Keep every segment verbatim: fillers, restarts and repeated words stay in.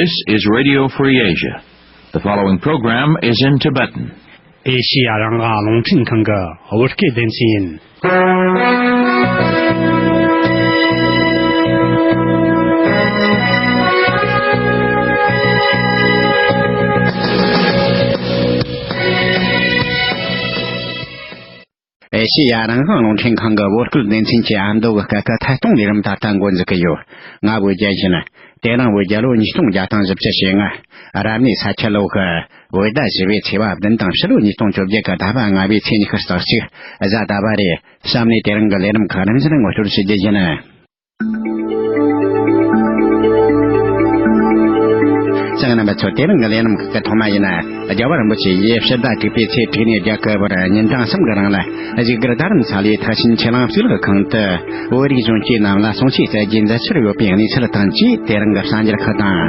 This is Radio Free Asia. The following program is in Tibetan. ཨེ་ཤི་ཡ་རང་དབང་རླུང་འཕྲིན་ཁང་གི་བོད་སྐད་སྡེ་ཚན་ཡིན། ཨེ་ཤེ་ཡ་རང་དབང་རླུང་འཕྲིན་ཁང་གི་བོད་སྐད་སྡེ་ཚན་གྱི་ཨ་མདོ་གི་སྐད་ཀྱི་ཐད་གཏོང་ལས་རིམ་ད་ལྟ་འགོ་འཛུགས་ཀྱི་ཡོད། ང་བོད་རྒྱལ་ཡིན། དེ་རིང་བོད་རྒྱལ་ལོ་ཉིས་སྟོང་བརྒྱ་དང་བཞི་བཅུ་ཞེ་ལྔ། རབ་གནས་ས་ཁྱི་ལོ་གི་བོད་ཟླ་བཞི་པའི་ཚེས་པ་བདུན་དང་ཕྱི་ལོ་ཉིས་སྟོང་བཅོ་བརྒྱད་ཀྱི་ཟླ་བ་ལྔ་པའི་ཚེས་ཉི་ཤུ་རྩ་གཅིག་གཟའ་ཟླ་བ་རེད། གཤམ་ནས་དེ་རིང་གི་ལས་རིམ་ཁག་རིམ་བཞིན་ངོ་སྤྲོད་ཞུ་རྒྱུ་ཡིན། གསན་མཁན་རྣམ་པ་ཚོ། དེ་རིང་གི་ལས་རིམ་ཁག་གི་ཐོག་མ་ཡིན་ན། རྒྱལ་བ་རིན་པོ་ཆེ་ཡིས་ཕྱི་ཟླ་དྲུག་པའི་ཚེས་དྲུག་ནས་བརྒྱད་ཀྱི་བར་ཉིན་གྲངས་གསུམ་གྱི་རིང་ལ། བཞུགས་སྒར་རྡ་རམ་ས་ལའི་ཐེག་ཆེན་ཆོས་གླིང་གཙུག་ལག་ཁང་དུ། བོད་རིགས་གཞོན་སྐྱེས་རྣམས་ལ་གསུང་ཆོས་སྩལ་རྒྱུའི་མཛད་འཆར་ཡོད་པའི་གནས་ཚུལ་དང་བཅས། དེ་རིང་གི་གསར་འགྱུར་ཁག་དང་།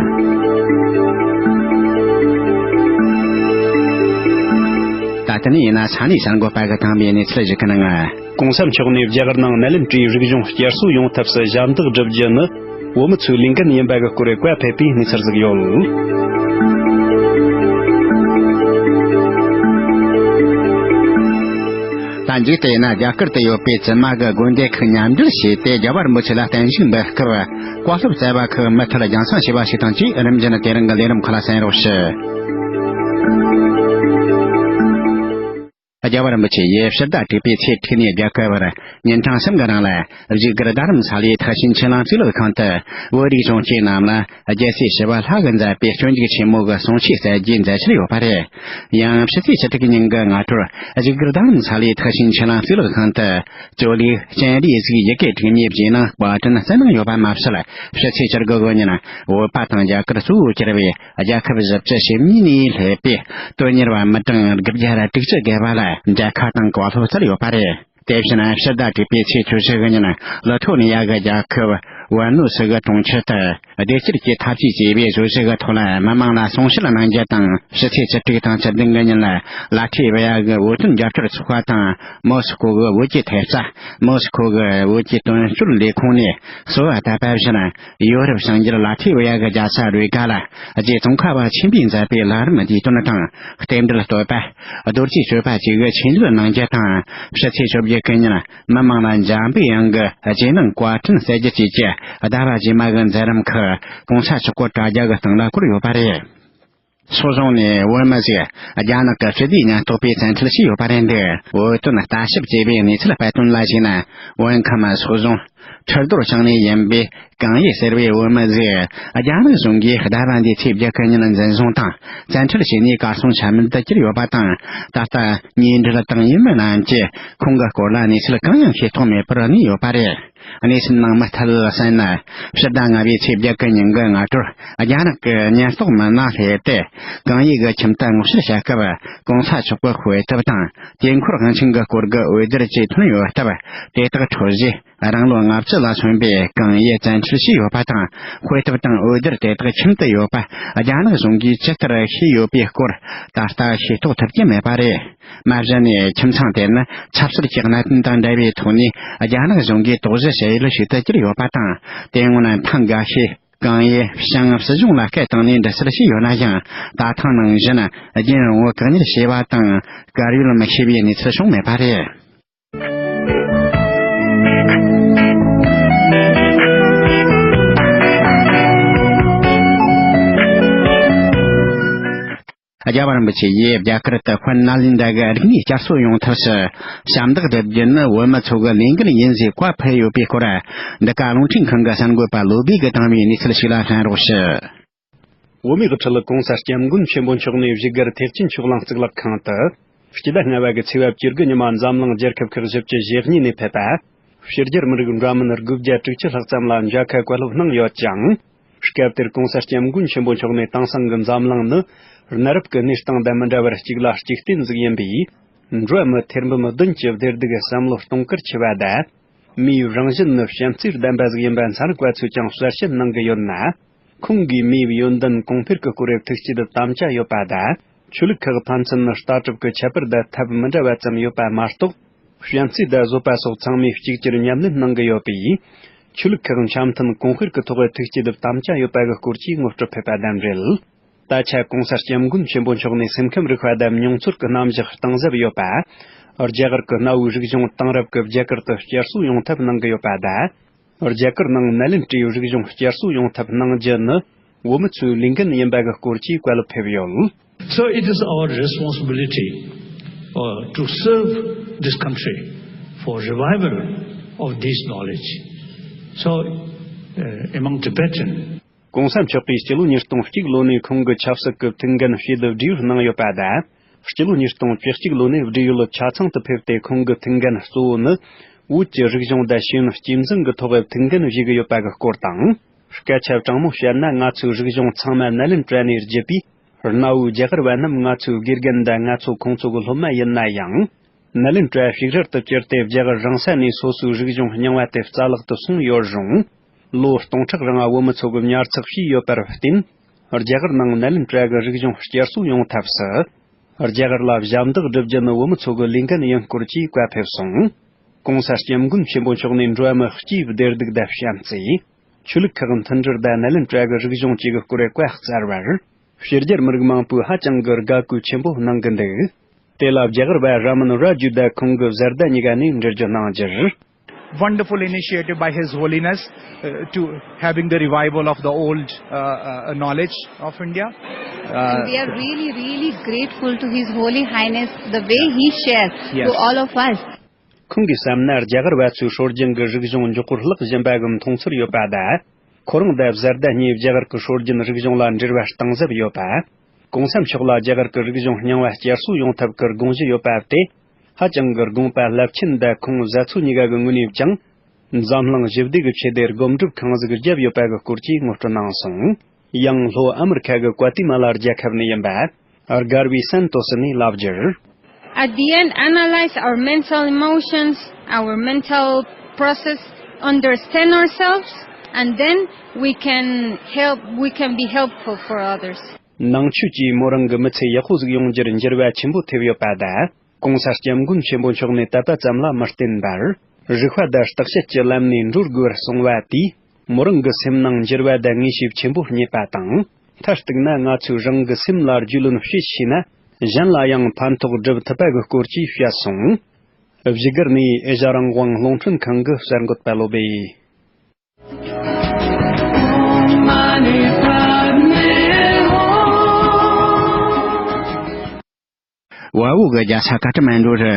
ད་ལྟ་ནས་ཡིན་ན་ས་གནས་གསར་འགོད་པ་གི་དང་པའི་གནས་ཚུལ་ཞིག་གི་ནང་། གོང་ས་མཆོག་ནས་རྒྱ་གར་ནང་ནད་ལན་གྲིའི་རིག་གཞུང་བསྐྱར་གསོ་ཡོང་ཐབས་སུ་ཞབས་འདེགས་སྒྲུབ་རྒྱུ་ནི། བོད་མི་ཚོའི་ལས་འགན་ཡིན་པ་གི་སྐོར་བཀའ་ཕེབས་པའི་གནས་ཚུལ་ཟིག་ཡོད། ད་མཇུག་ཏུ་ཡིན་ན། རྒྱ་གར་དུ་ཡོད་པའི་བཙུན་མ་གི་དགོན་སྡེ་ཁག་མཉམ་འབྲེལ་བྱས་ཏེ། རྒྱལ་བ་རིན་པོ་ཆེ་ལ་བརྟན་བཞུགས་འབུལ་སྐབས། བཀའ་སློབ་སྩལ་བ་ཁག་མུ་མཐུད་རྒྱང་སྲིང་བྱས་པ་ཞིག་དང་བཅས། རིམ་བཞིན་དེ་རིང་གི་ལས་རིམ་ཁག་ལ་གསན་རོགས་ཞུ། རྒྱལ་བ་རིན་པོ་ཆེ་ཡིས་ཕྱི་ཟླ་དྲུག་པའི་ཚེས་དྲུག་ནས་བརྒྱད་ཀྱི་བར་ཉིན་གྲངས་གསུམ་གྱི་རིང་ལ། བཞུགས་སྒར་རྡ་རམ་ས་ལའི་ཐེག་ཆེན་ཆོས་གླིང་གཙུག་ལག་ཁང་དུ། བོད་རིགས་གཞོན་སྐྱེས་རྣམས་ལ་རྒྱལ་སྲས་ཞི་བ་ལྷ་གིས་མཛད་པའི་སྤྱོད་འཇུག་ཆེན་མོ་གི་གསུང་ཆོས་སྩལ་རྒྱུའི་མཛད་འཆར་ཡོད་པ་རེད། ཡང་ཕྱི་ཚེས་བཅུ་དྲུག་ཉིན་གྱི་སྔ་དྲོར། བཞུགས་སྒར་རྡ་རམ་ས་ལའི་ཐེག་ཆེན་ཆོས་གླིང་གཙུག་ལག་ཁང་དུ། ཇོ་ལི་སྤྱན་རས་གཟིགས་ཡི་གེ་དྲུག་མའི་རྗེས་གནང་བཀའ་དྲིན་སྩལ་གནང་ཡོད་པ་མ་ཟད། ཕྱི་ཚེས་བཅུ་དགུ་གི་ཉིན། བོད་པ་དང་རྒྱ་གར་གཙོ་བོ་གྱུར་པའི་རྒྱལ་ཁབ་བཞི་བཅུ་ཞེ་གཉིས་ནས་སླེབས་པའི་དོན་གཉེར་བ་མི་གྲངས་དགུ་བརྒྱ་དྲུག་ཅུ་བརྒལ་བ་ལ་མཇལ་ཁ་དང་བཀའ་སློབ་སྩལ་ཡོད་པ་རེད། དེ་བཞིན་ཕྱི་ཟླ་དྲུག་པའི་ཚེས་བཅུ་བཞི་གི་ཉིན། ལི་ཐོ་ནི་ཡ་གི་རྒྱལ་ཁབ་ཝན་ནོ་སི་གི་གྲོང་ཁྱེར་དུ། བདེ་སྐྱིད་ཀྱི་འཐབ་ཇུས་ཅེས་པའི་བརྗོད་གཞི་གི་ཐོག་ལ་མི་མང་ལ་གསུང་བཤད་གནང་རྒྱུ་དང་། ཕྱི་ཚེས་བཅུ་དྲུག་དང་བཅུ་བདུན་གི་ཉིན་ལ། ལ་ཐི་བི་ཡ་གི་བོད་དོན་རྒྱབ་སྐྱོར་ཚོགས་པ་དང་། མོ་སི་ཁོ་གི་བོད་ཀྱི་ཐེབས་རྩ། མོ་སི་ཁོ་གི་བོད་ཀྱི་དོན་གཅོད་ལས་ཁུངས་ནས་གསོལ་བ་བཏབ་པ་བཞིན། ཡོ་རོབ་བྱང་རྒྱུད་ལ་ཐི་བི་ཡ་གི་རྒྱལ་ས་རི་ག་ལ། རྗེ་ཙོང་ཁ་པ་ཆེན་པོས་མཛད་པའི་ལམ་རིམ་བསྡུས་དོན་དང་། རྟེན་འབྲེལ་བསྟོད་པ། རྡོ་རྗེ་གཅོད་པ་བཅས་ཀྱི་ཆོས་འབྲེལ་གནང་རྒྱུ་དང་། ཕྱི་ཚེས་བཅོ་བརྒྱད་གི་ཉིན། མི་མང་ལ་འཇམ་པའི་དབྱངས་ཀྱི་རྗེས་གནང་བཀའ་དྲིན་སྩལ་རྒྱུ་བཅས་ཀྱི་ཟླ་བ་རྗེས་མ་གི་མཛད་རིམ་ཁག་གོང་ས་མཆོག་གི་དྲ་རྒྱ་གི་སྟེང་ལ་བཀོད་ཡོད་པ་རེད། སོག་རྫོང་ནས་བོད་མི་ཞིག་རྒྱ་ནག་གི་སྤྱི་བདེའི་ཉེན་རྟོག་པས་བཙན་ཁྲིད་བྱས་ཡོད་པ་རེད་འདུག་བོད་དོན་ལྟ་ཞིབ་ཅེས་པའི་གནས་ཚུལ་སྤེལ་དོན་ལ་གཞིགས་ན། བོད་ཁམས་སོག་རྫོང་ཁྲི་རྡོར་ཤང་ནས་ཡིན་པའི་གང་ཡེ་ཟེར་བའི་བོད་མི་ཞིག་རྒྱ་ནག་གཞུང་གིས་ཟླ་བ་འདིའི་ཚེས་བརྒྱད་གི་ཉིན་འཛིན་བཟུང་དང་བཙན་ཁྲིད་བྱས་ནས་གར་སོང་ཆ་མེད་དུ་གྱུར་ཡོད་པ་དང་། ད་ལྟ་ཉེ་འབྲེལ་དང་ཡུལ་མི་རྣམས་ཀྱིས་ཁོང་གི་སྐོར་ལ་གནས་ཚུལ་གང་ཡང་ཤེས་རྟོགས་མེད་པར་གནས་ཡོད་པ་རེད། གནས་ཚུལ་ནང་མུ་མཐུད་གསན་ན། ཕྱི་ཟླ་ལྔ་པའི་ཚེས་བརྒྱད་གི་ཉིན་གྱི་སྔ་དྲོར། རྒྱ་ནག་གི་ཉེན་རྟོག་མི་སྣ་སླེབས་ཏེ། གང་ཡེ་གི་ཁྱིམ་དུ་སྔོག་བཤེར་བྱ་སྐབས། གོང་ས་མཆོག་གི་དཔེ་དེབ་དང་། དཀྱིལ་འཁོར་དབང་ཆེན་གྱི་སྐོར་གྱི་འོད་སྡེར་བཅས་ཐོན་ཡོད་སྟབས། དེ་དག་འཕྲོད་རྗེས། རང་ལོ་ལྔ་བཅུ་ལ་སོན་པའི་གང་ཡེ་བཙན་ཁྲིད་བྱས་ཡོད་པ་དང་། དཔེ་དེབ་དང་འོད་སྡེར་དེ་དག་ཁྱིམ་དུ་ཡོད་པ། རྒྱ་ནག་གཞུང་གིས་ཇི་ལྟར་ཤེས་ཡོད་པའི་སྐོར། ད་ལྟ་ཤེས་རྟོགས་ཐུབ་ཀྱི་མེད་པ་རེད། མ་གཞི་ནས་ཁྱིམ་ཚང་དེ་ནི་ཆབ་སྲིད་ཀྱི་གནད་དོན་དང་འབྲེལ་བའི་ཐོག་ནས་རྒྱ་ནག་གཞུང་གིས་དོགས་གཞི་བྱེད་ཡུལ་ཞིག་ཏུ་གྱུར་ཡོད་པ་དང་། དེ་སྔོན་ཐེངས་འགའ་ཤས་གང་ཡེ་ཞང་སྲིད་གཞུང་ལ་སྐད་བཏང་ནས་འདྲི་སེལ་བྱས་ཡོད་ན་ཡང་། ད་ཐེངས་ནང་བཞིན་རྒྱུན་རིང་བོ་བཀག་ཉར་བྱས་པ་དང་། བཀའ་ཡོལ་མི་ཤེས་པའི་གནས་ཚུལ་བྱུང་མེད་པ་རེད། རྒྱལ་བ་རིན་པོ་ཆེ་ཡིས་རྒྱ་གར་དུ་ཧྥུན་ནཱ་ལེན་ཌ་གི་རིག་གནས་བསྐྱར་གསོ་ཡོང་ཐབས་སུ་ཞབས་འདེགས་སྒྲུབ་རྒྱུ་ནི་བོད་མི་ཚོ་གི་ལས་འགན་ཡིན་ཞེས་བཀའ་ཕེབས་ཡོད་པའི་སྐོར། འདི་ག་རླུང་འཕྲིན་ཁང་གི་གསར་འགོད་པ་བློ་བྷེ་གིས་བཏང་བའི་གནས་ཚུལ་ཞིག་ལ་གསན་རོགས་ཞུ། བོད་མིའི་དབུ་ཁྲིད་གོང་ས་སྐྱབས་མགོན་ཆེན་པོ་མཆོག་ནས་བཞུགས་སྒར་ཐེག་ཆེན་ཆོས་གླིང་གཙུག་ལག་ཁང་དུ། སྤྱི་ཟླ་ལྔ་པ་གི་ཚེས་པ་བཅུ་དགུ་ཉི་མ་འཛམ་གླིང་རྒྱལ་ཁབ་ཁག་བཞི་བཅུ་ཞེ་གཉིས་ནས་ཕེབས་པ། ཕྱི་རྒྱལ་མི་རིགས་འདྲ་མིན་དགུ་བརྒྱ་དྲུག་ཅུ་ལྷག་ཙམ་ལ་མཇལ་ཁ་བཀའ་སློབ་གནང་ཡོད་ཅིང་། སྐབས་དེར་གོང་ས་སྐྱབས་མགོན་ཆེན་པོ་མཆོག་ནས་དེང་སང་གི་འཛམ་གླིང་ནི་གནའ་རབས་ཀྱི་གནས་སྟངས་དང་མི་འདྲ་བར་གཅིག་ལ་གཅིག་བརྟེན་ཟིག་ཡིན་པས། འགྲོ་བ་མི་ཐེར་འབུམ་བདུན་གྱི་བདེ་སྡུག་བསམ་བློ་གཏོང་གར་ཆེ་བ་དང་། མིའི་རང་བཞིན་ནི་བྱམས་བརྩེར་ལྡན་པ་ཟིག་ཡིན་པ་ཚང་མ་གིས་ཀྱང་གསལ་བཤད་གནང་གི་ཡོད་ན། ཁོང་གིས་མིའི་ཡོན་ཏན་གོང་འཕེལ་གྱི་སྐོར་ཐུགས་བསྐྱེད་དམ་བཅའ་ཡོད་པ་དང་། ཆོས་ལུགས་ཁག་ཕན་ཚུན་ལྟ་གྲུབ་ཀྱི་ཁྱད་པར་དང་ཐབས་མི་འདྲ་བ་ཙམ་ཡོད་པ་མ་གཏོགས། བྱམས་བརྩེ་དང་བཟོད་པ་སོགས་ཚང་མས་གཅིག་གྱུར་ཉམས་ལེན་གནང་གི་ཡོད་པས། ཆོས་ལུགས་ཁག་འཆམ་མཐུན་གོང་སྤེལ་གྱི་ཐོག་ཐུགས་བསྐྱེད་དམ་བཅའ་ཡོད་པ་གི་སྐོར་གྱི་ངོ་སྤྲོད་ཕེབས་པ་དང་འབྲེལ། ད་ཆ་གོང་ས་སྐྱབས་མགོན་ཆེན་པོ་མཆོག་ནས་སེམས་ཁམས་རིག་པ་དང་མྱོང་ཚོར་གྱི་རྣམ་གཞག་གཏིང་ཟབ་ཡོད་པ། རྒྱ་གར་གྱི་གནའ་བོའི་རིག་གཞུང་དེང་རབས་ཀྱི་རྒྱ་གར་དུ་བསྐྱར་གསོ་ཡོང་ཐབས་གནང་གི་ཡོད་པ་དང་། རྒྱ་གར་ནང་ནཱ་ལེནྡྲའི་རིག་གཞུང་བསྐྱར་གསོ་ཡོང་ཐབས་གནང་རྒྱུ་ནི་བོད་མི་ཚོའི་ལས་འགན་ཡིན་པ་གི་སྐོར་གྱི་བཀའ་སློབ་ཕེབས་ཡོད། So it is our responsibility, uh, to serve this country for revival of this knowledge. So, uh, among Tibetan གོང་ས་མཆོག་གིས་སྤྱི་ལོ་ཉིས་སྟོང་གཅིག་ལོ་ནས་ཁོང་གི་ཆབ་སྲིད་ཀྱི་ཐུགས་འགན་ཕྱིས་ཏེ་བགྲེས་ཡོལ་གནང་ཡོད་པ་དང་། སྤྱི་ལོ་ཉིས་སྟོང་བཅུ་གཅིག་ལོ་ནས་བགྲེས་ཡོལ་ཆ་ཚང་དུ་ཕེབས་ཏེ། ཁོང་གི་ཐུགས་འགན་གཙོ་བོ་ནི་བོད་ཀྱི་རིག་གཞུང་དང་ཤེས་ཡོན་གཅེས་འཛིན་གྱི་ཐོག་ཐུགས་འགན་བཞེས་ཀྱི་ཡོད་པ་གི་སྐོར་དང་། སྐད་ཆ་དྲང་མོ་བཤད་ན། ང་ཚོའི་རིག་གཞུང་ཚང་མ་ནཱ་ལེནྡྲ་ནས་བརྒྱུད་པས། གནའ་བོའི་རྒྱ་གར་བ་རྣམས་ང་ཚོའི་དགེ་རྒན་དང་ང་ཚོ་ཁོང་ཚོ་གི་སློབ་མ་ཡིན་ན་ཡང་། ནཱ་ལེནྡྲ་ཞིག་རལ་དུ་གྱུར་ཏེ། རྒྱ་གར་རང་ས་ནས་སོ་སོའི་རིག་གཞུང་རྙིང་བ་དེ་རྩ་བརླག་ཏུ་སོང་ཡོད་རུང་། ལོ་སྟོང་ཕྲག་རིང་བོད་མི་ཚོ་གི་ཉར་ཚགས་བྱས་ཡོད་པར་བརྟེན། རྒྱ་གར་ནང་ནཱ་ལེནྡྲ་གི་རིག་གཞུང་བསྐྱར་གསོ་ཡོང་ཐབས་སུ། རྒྱ་གར་ལ་ཞབས་འདེགས་སྒྲུབ་རྒྱུ་ནི་བོད་མི་ཚོ་གི་ལས་འགན་ཡིན་སྐོར་གྱི་བཀའ་ཕེབས་སོང་། གོང་ས་སྐྱབས་མགོན་ཆེན་པོ་མཆོག་ནས་འགྲོ་བ་མི་སྤྱིའི་བདེ་སྡུག་དང་བྱམས་བརྩེ། ཆོས་ལུགས་ཁག་མཐུན་སྒྲིལ་དང་ནཱ་ལེནྡྲ་གི་རིག་གཞུང་བཅས་ཀྱི་སྐོར་བཀའ་སྩལ་བར། ཕྱི་རྒྱལ་མི་རིགས་མང་པོས་ཧ་ཅང་གི་དགའ་གུས་ཆེན་པོ་གནང་གི་འདུག་དེ་ལ་རྒྱ་གར་བ་ར་མན་ར་ཇུ་དང་ཁོང་གི་བཟའ་ཟླ་གཉིས་ཀ་ནས་འགྲེལ་བརྗོད་གནང་རྒྱུར། Wonderful initiative by His Holiness, uh, to having the revival of the old, uh, uh, knowledge of India. Uh, And we are really, really grateful to His Holy Highness, the way he shares to Yes. all of us. ཁོང་གིས་བསམ་ན། རྒྱ་གར་བ་ཚོའི་སྲོལ་རྒྱུན་གྱི་རིག་གཞུང་མགྱོགས་པོར་བརླག་བཞིན་པ་གི་མཐོང་ཚུལ་ཡོད་པ་དང་། ཁོ་རང་དང་བཟའ་ཟླ་གཉིས་རྒྱ་གར་གྱི་སྲོལ་རྒྱུན་རིག་གཞུང་ལ་འབྲེལ་བ་གཏིང་ཟབ་ཡོད་པ། གོང་ས་མཆོག་ལ་རྒྱ་གར་གྱི་རིག་གཞུང་རྙིང་བ་བསྐྱར་གསོ་ཡོང་ཐབས་ཀྱི་དགོངས་གཞི་ཡོད་པ་དེ། ཧ་ཅང་གི་དགོངས་པ་རླབས་ཆེན་དང་། ཁོང་བཟའ་ཚོ་གཉིས་ཀ་གི་ངོས་ནས་ཀྱང་། འཛམ་གླིང་ཞི་བདེ་གི་ཆེད་དུ་སྒོམ་སྒྲུབ་ཁང་ཟིག་བརྒྱབ་ཡོད་པ་གི་སྐོར་གྱི་ངོ་སྤྲོད་གནང་སོང་། ཡང་ལྷོ་ཨ་མི་རི་ཁ་གི་ཀུ་ཏི་མ་ལ་རྒྱལ་ཁབ་ནས་ཡིན་པ། སྒར་བི་སན་ཏོ་སི་ནས་ལབ་རྒྱུར། At the end, analyze our mental emotions, our mental process, understand ourselves, and then we can help, we can be helpful for others. ནང་ཆོས་ཀྱིས་མོ་རང་གི་མི་ཚེ་ཡག་པོ་ཟིག་ཡོང་རྒྱུར་འགྱུར་བ་ཆེན་པོ་ཐེབས་ཡོད་པ་དང་། གོང་ས་སྐྱབས་མགོན་ཆེན་པོ་མཆོག་ནས་དད་པ་ཙམ་ལ་མི་བརྟེན་པར། རིག་པ་དང་བརྟག་དཔྱད་ཀྱི་ལམ་ནས་འགྲོ་དགོས་པར་གསུངས་པ་དེས། མོ་རང་གི་སེམས་ནང་འགྱུར་བ་དང་ངེས་ཤེས་ཆེན་པོ་རྙེད་པ་དང་། མཐར་གཏུགས་ན། ང་ཚོས་རང་གི་སེམས་ལ་རྒྱུས་ལོན་བྱེད་ཤེས་ན། གཞན་ལ་ཡང་ཕན་ཐོགས་སྒྲུབ་ཐུབ་པ་གི་སྐོར་གྱིས་བཤད་སོང་། བཞུགས་སྒར་ནས་ཨེ་ཤ་རང་དབང་རླུང་འཕྲིན་ཁང་གི་གསར་འགོད་པ་བློ་བྷེ། བལ་པོ་གི་རྒྱལ་ས་ཀ་ཐ་མན་ཌུ་རུ་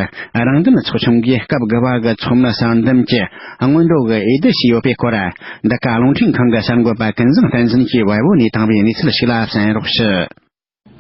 རང་བདེན་ཚོགས་ཆུང་གིས་སྐབས་དགུ་པ་གི་ཚོགས་མི་གསར་འདེམས་ཀྱི་སྔོན་འགྲོ་གི་འོས་བསྡུ་བྱས་ཡོད་པའི་སྐོར། འདི་ག་རླུང་འཕྲིན་ཁང་གི་གསར་འགོད་པ་ཀུན་བཟང་བསྟན་འཛིན་གྱིས་བལ་པོ་ནས་བཏང་བའི་གནས་ཚུལ་ཞིག་ལ་གསན་རོགས་ཞུ།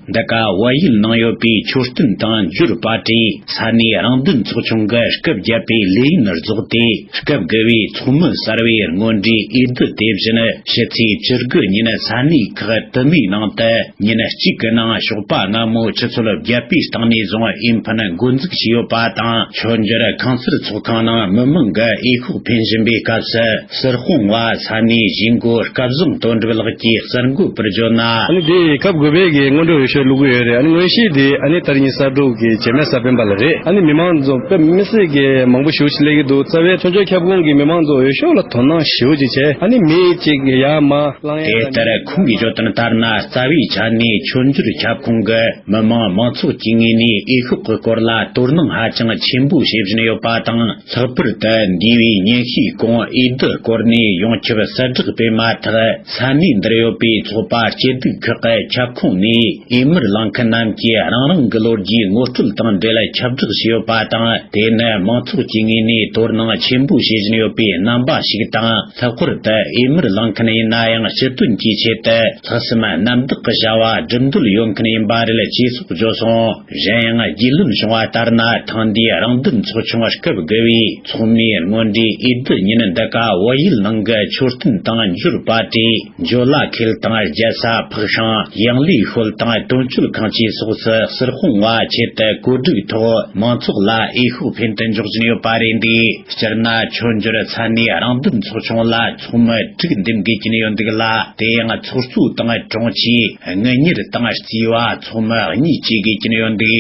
འདི་ག་བལ་ཡུལ་ནང་ཡོད་པའི་མཆོད་རྟེན་དང་འབྱོར་པ་ཊི་ས་གནས་རང་བདེན་ཚོགས་ཆུང་གི་སྐབས་བརྒྱད་པའི་ལས་ཡུན་རྫོགས་ཏེ། སྐབས་དགུ་པའི་ཚོགས་མི་གསར་པའི་དངོས་འབྲེལ་འོས་བསྡུ་དེ་བཞིན་ཕྱི་ཚེས་བཅུ་དགུ་ཉིན་ས་གནས་ཁག་དུ་མའི་ནང་དུ་ཉིན་གཅིག་གི་ནང་ཞོགས་པ་སྔ་མོ་ཆུ་ཚོད་བརྒྱད་པའི་སྟེང་ནས་བཟུང་འོས་འཕེན་འགོ་འཛུགས་བྱས་ཡོད་པ་དང་། མཆོད་འཇོར་ཁང་གསར་ཚོགས་ཁང་ནང་མི་མང་གི་འོས་ཤོག་འཕེན་བཞིན་པའི་སྐབས་སུ། ཟུར་དཔོན་བ་ས་གནས་གཞིས་འགོ་སྐལ་བཟང་དོན་གྲུབ་ལགས་ཀྱིས་གསར་འགོད་པར་བརྗོད་ན། ཨ་ནི་དེ་སྐབས་དགུ་པའི་གི་སྔོན་འགྲོ་འོས་ཤོག་བླུག་གི་ཡོད་རེད། ཨ་ནི་དངོས་གཞི་དེ་ཨ་ནི་ད་རིང་གསར་འགོད་ཀྱི་བྱེད་མེད་གསར་སྤེལ་པ་ལ་རེད། ཨ་ནི་མི་མང་ཚོ་དཔེ་མི་སྲིད་ཀྱི་མང་པོ་ཞེ་པོ་ཅིག་སླེབས་ཀྱི་འདུག་རྩ་བའི་མཐུན་ཕྱོགས་ཁྱབ་ཁོངས་ཀྱི་མི་མང་ཚོ་འོས་ཤོག་ལ་དོ་སྣང་ཞེ་པོ་ཅིག་བྱས། ཨ་ནི་མི་གཅིག་ཡར་མར་གླང་ཡར་དེ་ལྟར་ཁོང་གིས་བརྗོད་དོན་ལྟར་ན། རྩ་བའི་ཆ་ནས་མཆོད་འཇོར་ཁྱབ་ཁོངས་ཀྱི་མི་མང་མང་ཚོགས་ཀྱི་ངོས་ནས་འོས་ཤོག་གི་སྐོར་ལ་དོ་སྣང་ཧ་ཅང་ཆེན་པོ་བྱེད་བཞིན་ཡོད་པ་དང་། ལྷག་པར་དུ་འདས་པའི་ཉིན་ཤས་གོང་འོས་བསྡུ་སྐོར་ནས་ཡོངས་ཁྱབ་གསལ་བསྒྲགས་སྤེལ་མ་ཐག་ས་གནས་འདིར་ཡོད་པའི་ཚོགས་པ་སྐྱིད་སྡུག་ཁག་གི་ཁྱབ་ཁོངས་ནས་འོས་མིར་ལངས་མཁན་རྣམས་ཀྱིས་རང་རང་གི་ལོ་རྒྱུས་ངོ་སྤྲོད་དང་འབྲེལ་ཁྱབ་བསྒྲགས་བྱས་ཡོད་པ་དང་། དེ་ནི་མང་ཚོགས་ཀྱི་ངོས་ནས་དོ་སྣང་ཆེན་པོ་བྱེད་བཞིན་ཡོད་པའི་རྣམ་པ་ཞིག་དང་། ལྷག་པར་དུ་འོས་མིར་ལངས་མཁན་ཡིན་ན་ཡང་སྤྱི་དོན་གྱི་ཆེད་དུ་ལྷག་བསམ་རྣམ་དག་གི་བྱ་བ་སྒྲུབ་འདོད་ཡོད་མཁན་ཡིན་པ་རེད་ཅེས་སོགས་བརྗོད་སོང་། གཞན་ཡང་རྒྱུས་ལོན་བྱུང་བ་ལྟར་ན། ཐེངས་འདིའི་རང་བདེན་ཚོགས་ཆུང་སྐབས་དགུ་པའི་ཚོགས་མིའི་དངོས་འབྲེལ་འོས་བསྡུ་ཉིན་འདི་ག་བལ་ཡུལ་ནང་གི་མཆོད་རྟེན་དང་འབྱོར་པ་ཊི། འཇོ་ལ་ཁེལ་དང་རྒྱལ་ས་ཕག་ཤང་། ཡང་ལི་ཤོད་དང་དོ། ཐོན་སྐྱེད་ཁང་ཆེ་སོགས་སུ་ཟུར་དཔང་བ་ཆེད་དུ་བཀོད་སྒྲིག་ཐོག་མང་ཚོགས་ལ་འོས་ཤོག་འཕེན་དུ་འཇོག་བཞིན་ཡོད་པ་རེད་འདུག་སྤྱིར་ན་ཆོས་འབྱོར་ས་གནས་རང་འདུལ་ཚོགས་ཆུང་ལ་ཚོགས་མི་དྲུག་འདེམས་དགོས་ཀྱིན་ཡོད་འདུག་ལ། དེ་ཡང་ཚོགས་གཙོ་དང་དྲུང་ཆེ། དངུལ་གཉེར་དང་རྩིས་པ་ཚོགས་མི་གཉིས་བཅས་དགོས་ཀྱིན་ཡོད་འདུག་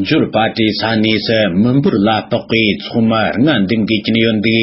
འབྱོར་པ་དེ་ས་གནས་སུ་མི་འབོར་ལ་དཔག་པའི་ཚོགས་མི་ལྔ་འདེམས་དགོས་ཀྱིན་ཡོད་འདུག་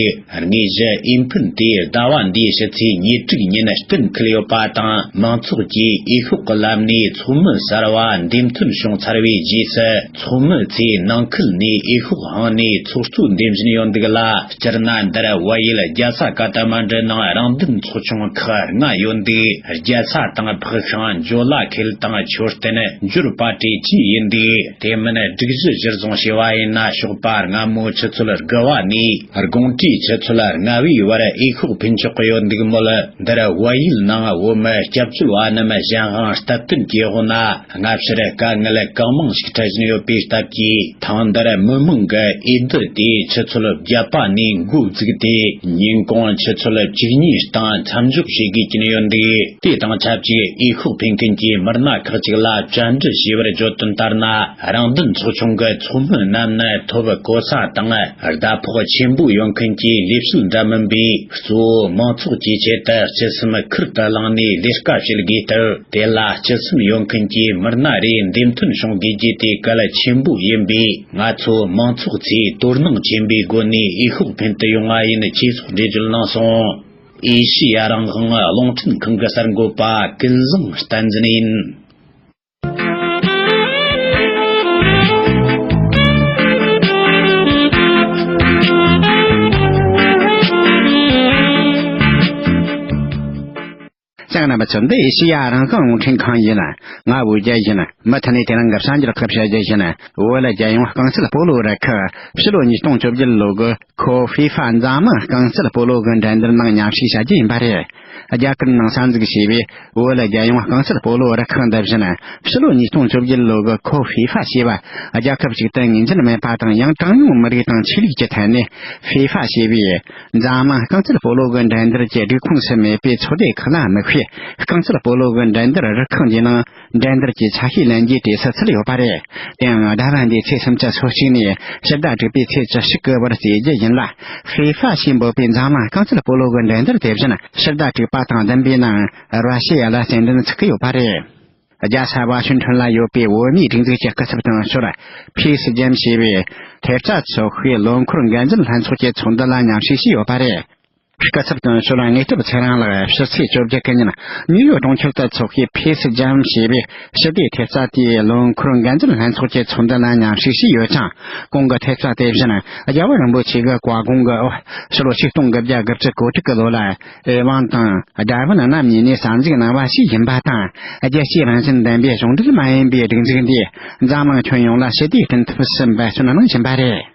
དངོས་གཞི་འོས་འཕེན་དེ་ཟླ་བ་འདིའི་ཕྱི་ཚེས་ཉེར་དྲུག་ཉིན་གཏན་འཁེལ་ཡོད་པ་དང་། མང་ཚོགས་ཀྱིས་འོས་ཤོག་གི་ལམ་ནས་ཚོགས་མི་གསར་བ་འདེམས་ཐོན་བྱུང་ཚར་བའི་རྗེས་སུ། ཚོགས་མི་ཚོས་ནང་ཁུལ་ནས་འོས་ཤོག་འཕངས་ནས་ཚོགས་གཙོ་འདེམས་བཞིན་ཡོད་འདུག་ལ། སྤྱིར་ན་འདིར་བལ་ཡུལ་རྒྱལ་ས་ཀ་ཐ་མན་ཌུ་ནང་རང་འདུལ་ཚོགས་ཆུང་ཁག་ལྔ་ཡོད་འདུག་རྒྱལ་ས་དང་ཕུག་ཤང་། ཇོ་ལ་ཁེལ་དང་མཆོད་རྟེན། འབྱོར་པ་གྲས་བཅས་ཡིན་འདུག་དེ་མིན་སྒྲིག་གཞི་གཞིར་བཟུང་བྱས་པ་ཡིན་ན། ཞོགས་པ་སྔ་མོ་ཆུ་ཚོད་དགུ་པ་ནས་དགོང་དྲོའི་ཆུ་ཚོད་ལྔ་པའི་བར་འོས་ཤོག་འཕེན་ཆོག་གི་ཡོད་འདུག་མོད། འདིར་བལ་ཡུལ་ནང་བོད་མི་སྐྱབས་བཅོལ་བ་རྣམས་གཞན་དབང་སྟབས་བསྟུན་གྱི་འོག་ན། སྔ་ཕྱིར་དཀའ་ངལ་གང་མང་ཞིག་འཕྲད་བཞིན་ཡོད་པའི་སྟབས་ཀྱིས། ཐེངས་འདིར་མི་མང་གི་འོས་བསྡུ་དེ་ཆུ་ཚོད་བརྒྱད་པ་ནས་འགོ་བཙུགས་ཏེ། ཉིན་གུང་ཆུ་ཚོད་བཅུ་གཉིས་སྟེང་མཚམས་འཇོག་བྱེད་དགོས་ཀྱིན་ཡོད་འདུག་དེ་དང་ཆབས་ཅིག་འོས་ཤོག་འཕེན་མཁན་གྱི་མི་སྣ་ཁག་ཅིག་ལ་བཅར་འདྲི་བྱས་པར་བརྗོད་དོན་ལྟར་ན། རང་འདུལ་ཚོགས་ཆུང་གི་ཚོགས་མི་རྣམས་ནི་ཐོབ་གོ་ས་དང་ཟླ་ཕོགས་ཆེན་པོ་ཡོད་མཁན་གྱི་ལས་བྱེད་འདྲ་མིན་པས། གཙོ་བོ་མང་ཚོགས་ཀྱི་ཆེད་དུ་སྤྱི་སེམས་ཁུར་དུ་བླངས་ནས་ལས་ཀ་བྱེད་དགོས་སྟབས། དེ་ལ་སྤྱི་སེམས་ཡོད་མཁན་གྱི་མི་སྣ་རེ་འདེམས་ཐོན་བྱུང་དགོས་རྒྱུ་དེ་གལ་ཆེན་པོ་ཡིན་པས། ང་ཚོ་མང་ཚོགས་ཚོས་དོ་སྣང་ཆེན་པོའི་སྒོ་ནས་འོས་ཤོག་འཕེན་དུ་ཡོང་བ་ཡིན། ཅེས་སོགས་འགྲེལ་བརྗོད་གནང་སོང་། ཨེ་ཤེ་ཡ་རང་དབང་རླུང་འཕྲིན་ཁང་གི་གསར་འགོད་པ་ཀུན་བཟང་བསྟན་འཛིན་ཡིན། ལྕགས་རྣམ་པ་ཚོ། འདི་ཨེ་ཤེ་ཡ་རང་དབང་རླུང་འཕྲིན་ཁང་ཡིན། ང་བོད་རྒྱལ་ཡིན། མུ་མཐུད་ནས་དེ་རིང་གི་གསར་འགྱུར་ཁག་བཤད་རྒྱུ་ཡིན། བོད་ལ་རྒྱལ་ཡོངས་རྐང་རྩེད་སྤོ་ལོ་རུ་ཁག་ཕྱི་ལོ་ཉིས་སྟོང་བཅོ་བརྒྱད་ལོ་གི་ཁོ་ཧྥི་ཧྥ་འཛམ་གླིང་རྐང་རྩེད་སྤོ་ལོ་གི་འགྲན་བསྡུར་ནང་མཉམ་ཞུགས་བྱ་རྒྱུ་ཡིན་པ་རེད། རྒྱ་གར་ནང་གསར་འཛུགས་བྱས་པའི་བོད་ལ་རྒྱལ་ཡོངས་རྐང་རྩེད་སྤོ་ལོ་རུ་ཁག་འདི་བཞིན། ཕྱི་ལོ་ཉིས་སྟོང་བཅོ་བརྒྱད་ལོ་གི་ཁོ་ཧྥི་ཧྥ་ཞེས་པ་རྒྱལ་ཁབ་ཅིག་ཏུ་ངོས་འཛིན་མེད་པ་དང་། ཡང་གྲངས་ཉུང་མི་རིགས་དང་ཆོས་ལུགས་ཀྱི་ཐད་ནས་ཧྥི་ཧྥ་ཞེས་པའི་འཛམ་གླིང་རྐང་རྩེད་སྤོ་ལོ་གི་འགྲན་བསྡུར་གྱི་སྒྲིག་ཁོངས་སུ་མེད་པའི་ཚོགས་སྡེ་ཁག་ལ་དམིགས་པའི་རྐང་རྩེད་སྤོ་ལོ་གི་འགྲན་བསྡུར་རུ་ཁག་འདིའི་ནང་འགྲན་བསྡུར་གྱི་ཆ་ཤས་ལེན་རྒྱུའི་གྲས་སུ་ཚུད་ཡོད་པ་རེད། དེའང་ཟླ་བ་འདིའི་ཚེས་སུམ་ཅུ་སོ་གཅིག་ནས་ཕྱི་ཟླ་དྲུག་པའི་ཚེས་བཅུ་གཅིག་གི་བར་རྩེ་རྒྱུ་ཡིན་ལ། ཧྥི་ཧྥ་ཞེས་འབོད་པའི་འཛམ་གླིང་རྐང་རྩེད་སྤོ་ལོ་གི་འགྲན་བསྡུར་དེ་བཞིན་ཕྱི་ཟླ་དྲུག་པ་དང་བདུན་པའི་ནང་ར་ཤི་ཡ་ལ་རྩེད་འགྲན་ཚུགས་ཀྱི་ཡོད་པ་རེད། རྒྱལ་ས་ཝ་ཤིང་ཊོན་ལ་ཡོད་པའི་བོད་མིའི་སྒྲིག་འཛུགས་ཀྱི་སྐུ་ཚབ་དོན་གཅོད་ཕིས་ཇེམ་ཞེས་པས་ཐེབས་རྩ་ཚོགས་པའི་ལོ་འཁོར་འགན་འཛིན་ལྷན་ཚོགས་ཀྱི་ཚོགས་འདུ་ལ་མཉམ་ཞུགས་བྱས་ཡོད་པ་རེད། སྐུ་ཚབ་དོན་གཅོད་དངོས་གྲུབ་ཚེ་རིང་ལགས་ཕྱི་ཚེས་བཅོ་བརྒྱད་གི་ཉིན་ནིའུ་ཡོག་གྲོང་ཁྱེར་དུ་འཚོགས་པའི་ཕིས་ཇེམ་ཞེས་པའི་ཞི་བདེའི་ཐེབས་རྩ་དེའི་ལོ་འཁོར་འགན་འཛིན་ལྷན་ཚོགས་ཀྱི་ཚོགས་འདུ་ལ་མཉམ་ཞུགས་བྱས་ཡོད་ཅིང་། ཁོང་གི་ཐེབས་རྩ་དེ་བཞིན་རྒྱལ་བ་རིན་པོ་ཆེ་གི་བཀའ་དགོངས་ཀྱི་འོག་ཕྱི་ལོ་ཆིག་སྟོང་དགུ་བརྒྱ་དགུ་བཅུ་གོ་དྲུག་གི་ལོ་ལ་ཨེ་ཝང་དང་ཌར་ཝིན་རྣམ་གཉིས་ནས་གསར་འཛུགས་གནང་བ་ཞིག་ཡིན་པ་དང་། རྒྱལ་སྤྱིའི་རང་བཞིན་ལྡན་པའི་གཞུང་འབྲེལ་མ་ཡིན་པའི་སྒྲིག་འཛུགས་འདིས་འཛམ་གླིང་ཁྱོན་ཡོངས་ལ་ཞི་བདེའི་སྤྲིན་ཐོབ་སུ་འབད་བརྩོན་གནང་བཞིན་པ་རེད།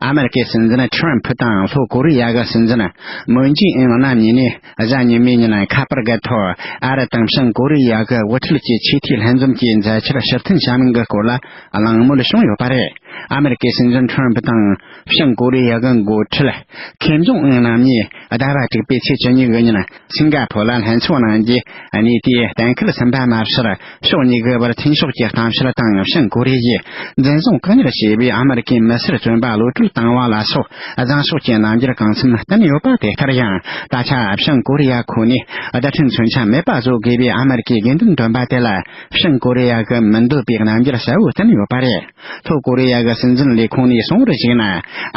ཨ་མེ་རི་ཀའི་སྲིད་འཛིན་ཁྲོམ་ཕུ་དང་ལྷོ་ཀོ་རི་ཡ་གི་སྲིད་འཛིན་མུན་ཇི་ཨིན་རྣམ་གཉིས་ནས་གཟའ་ཉི་མའི་ཉིན་ཁ་པར་འགའི་ཐོག་ཨ་རི་དང་བྱང་ཀོ་རི་ཡ་གི་དབུ་ཁྲིད་ཀྱི་ཆེས་མཐོའི་ལྷན་འཛོམས་ཀྱི་མཛད་འཆར་ཕྱིར་འཐེན་བྱ་མིན་གྱི་སྐོར་ལ་གླེང་མོལ་བྱུང་ཡོད་པ་རེད། ཨ་མེ་རི་ཀའི་སྲིད་འཛིན་ཁྲོམ་ཕུ་དང་བྱང་ཀོ་རི་ཡ་གི་འགོ་ཁྲིད་ཁེམ་ཇོང་ཨུན་རྣམ་གཉིས་ཟླ་བ་དྲུག་པའི་ཚེས་བཅུ་གཉིས་ཀྱི་ཉིན་སིང་ག་ཕོར་ལ་ལྷན་ཚོགས་གནང་རྒྱུའི་གནས་དེའི་གཏན་འཁེལ་ཟིན་པ་མ་ཟད། ཕྱོགས་གཉིས་ཀྱི་བར་མཐུན་ཕྱོགས་ཀྱི་གཏམ་བཤད་དང་བྱང་ཀོ་རི་ཡས་འཛིན་བཟུང་བཀག་ཉར་བྱས་པའི་ཨ་མེ་རི་ཀའི་མི་སེར་བཙོན་པ་གློད་གྲོལ་བཏང་བ་ལ་སོགས་བཟང་ཕྱོགས་ཀྱི་རྣམ་འགྱུར་གང་འཚམ་བསྟན་ཡོད་པ་དེ་ལྟར་ཡང་། ད་ཆ་བྱང་ཀོ་རི་ཡ་ཁོ་ནས་བརྡ་འཕྲིན་མཚོན་ཆ་མེད་པ་བཟོ་དགོས་པའི་ཨ་མེ་རི་ཀའི་དགོས་འདུན་བཏོན་པ་དེ་ལ་བྱང་ཀོ་རི་ཡ་གིས་མི་འདོད་པའི་རྣམ་འགྱུར་གསལ་བོ་བསྟན་ཡོད་པ་རེད། ལྷོ་ཀོ་རི་ཡ་གི་སྲིད་འཛིན་ལས་ཁུངས་ནས་གསུངས་པར་གཞིགས་ན།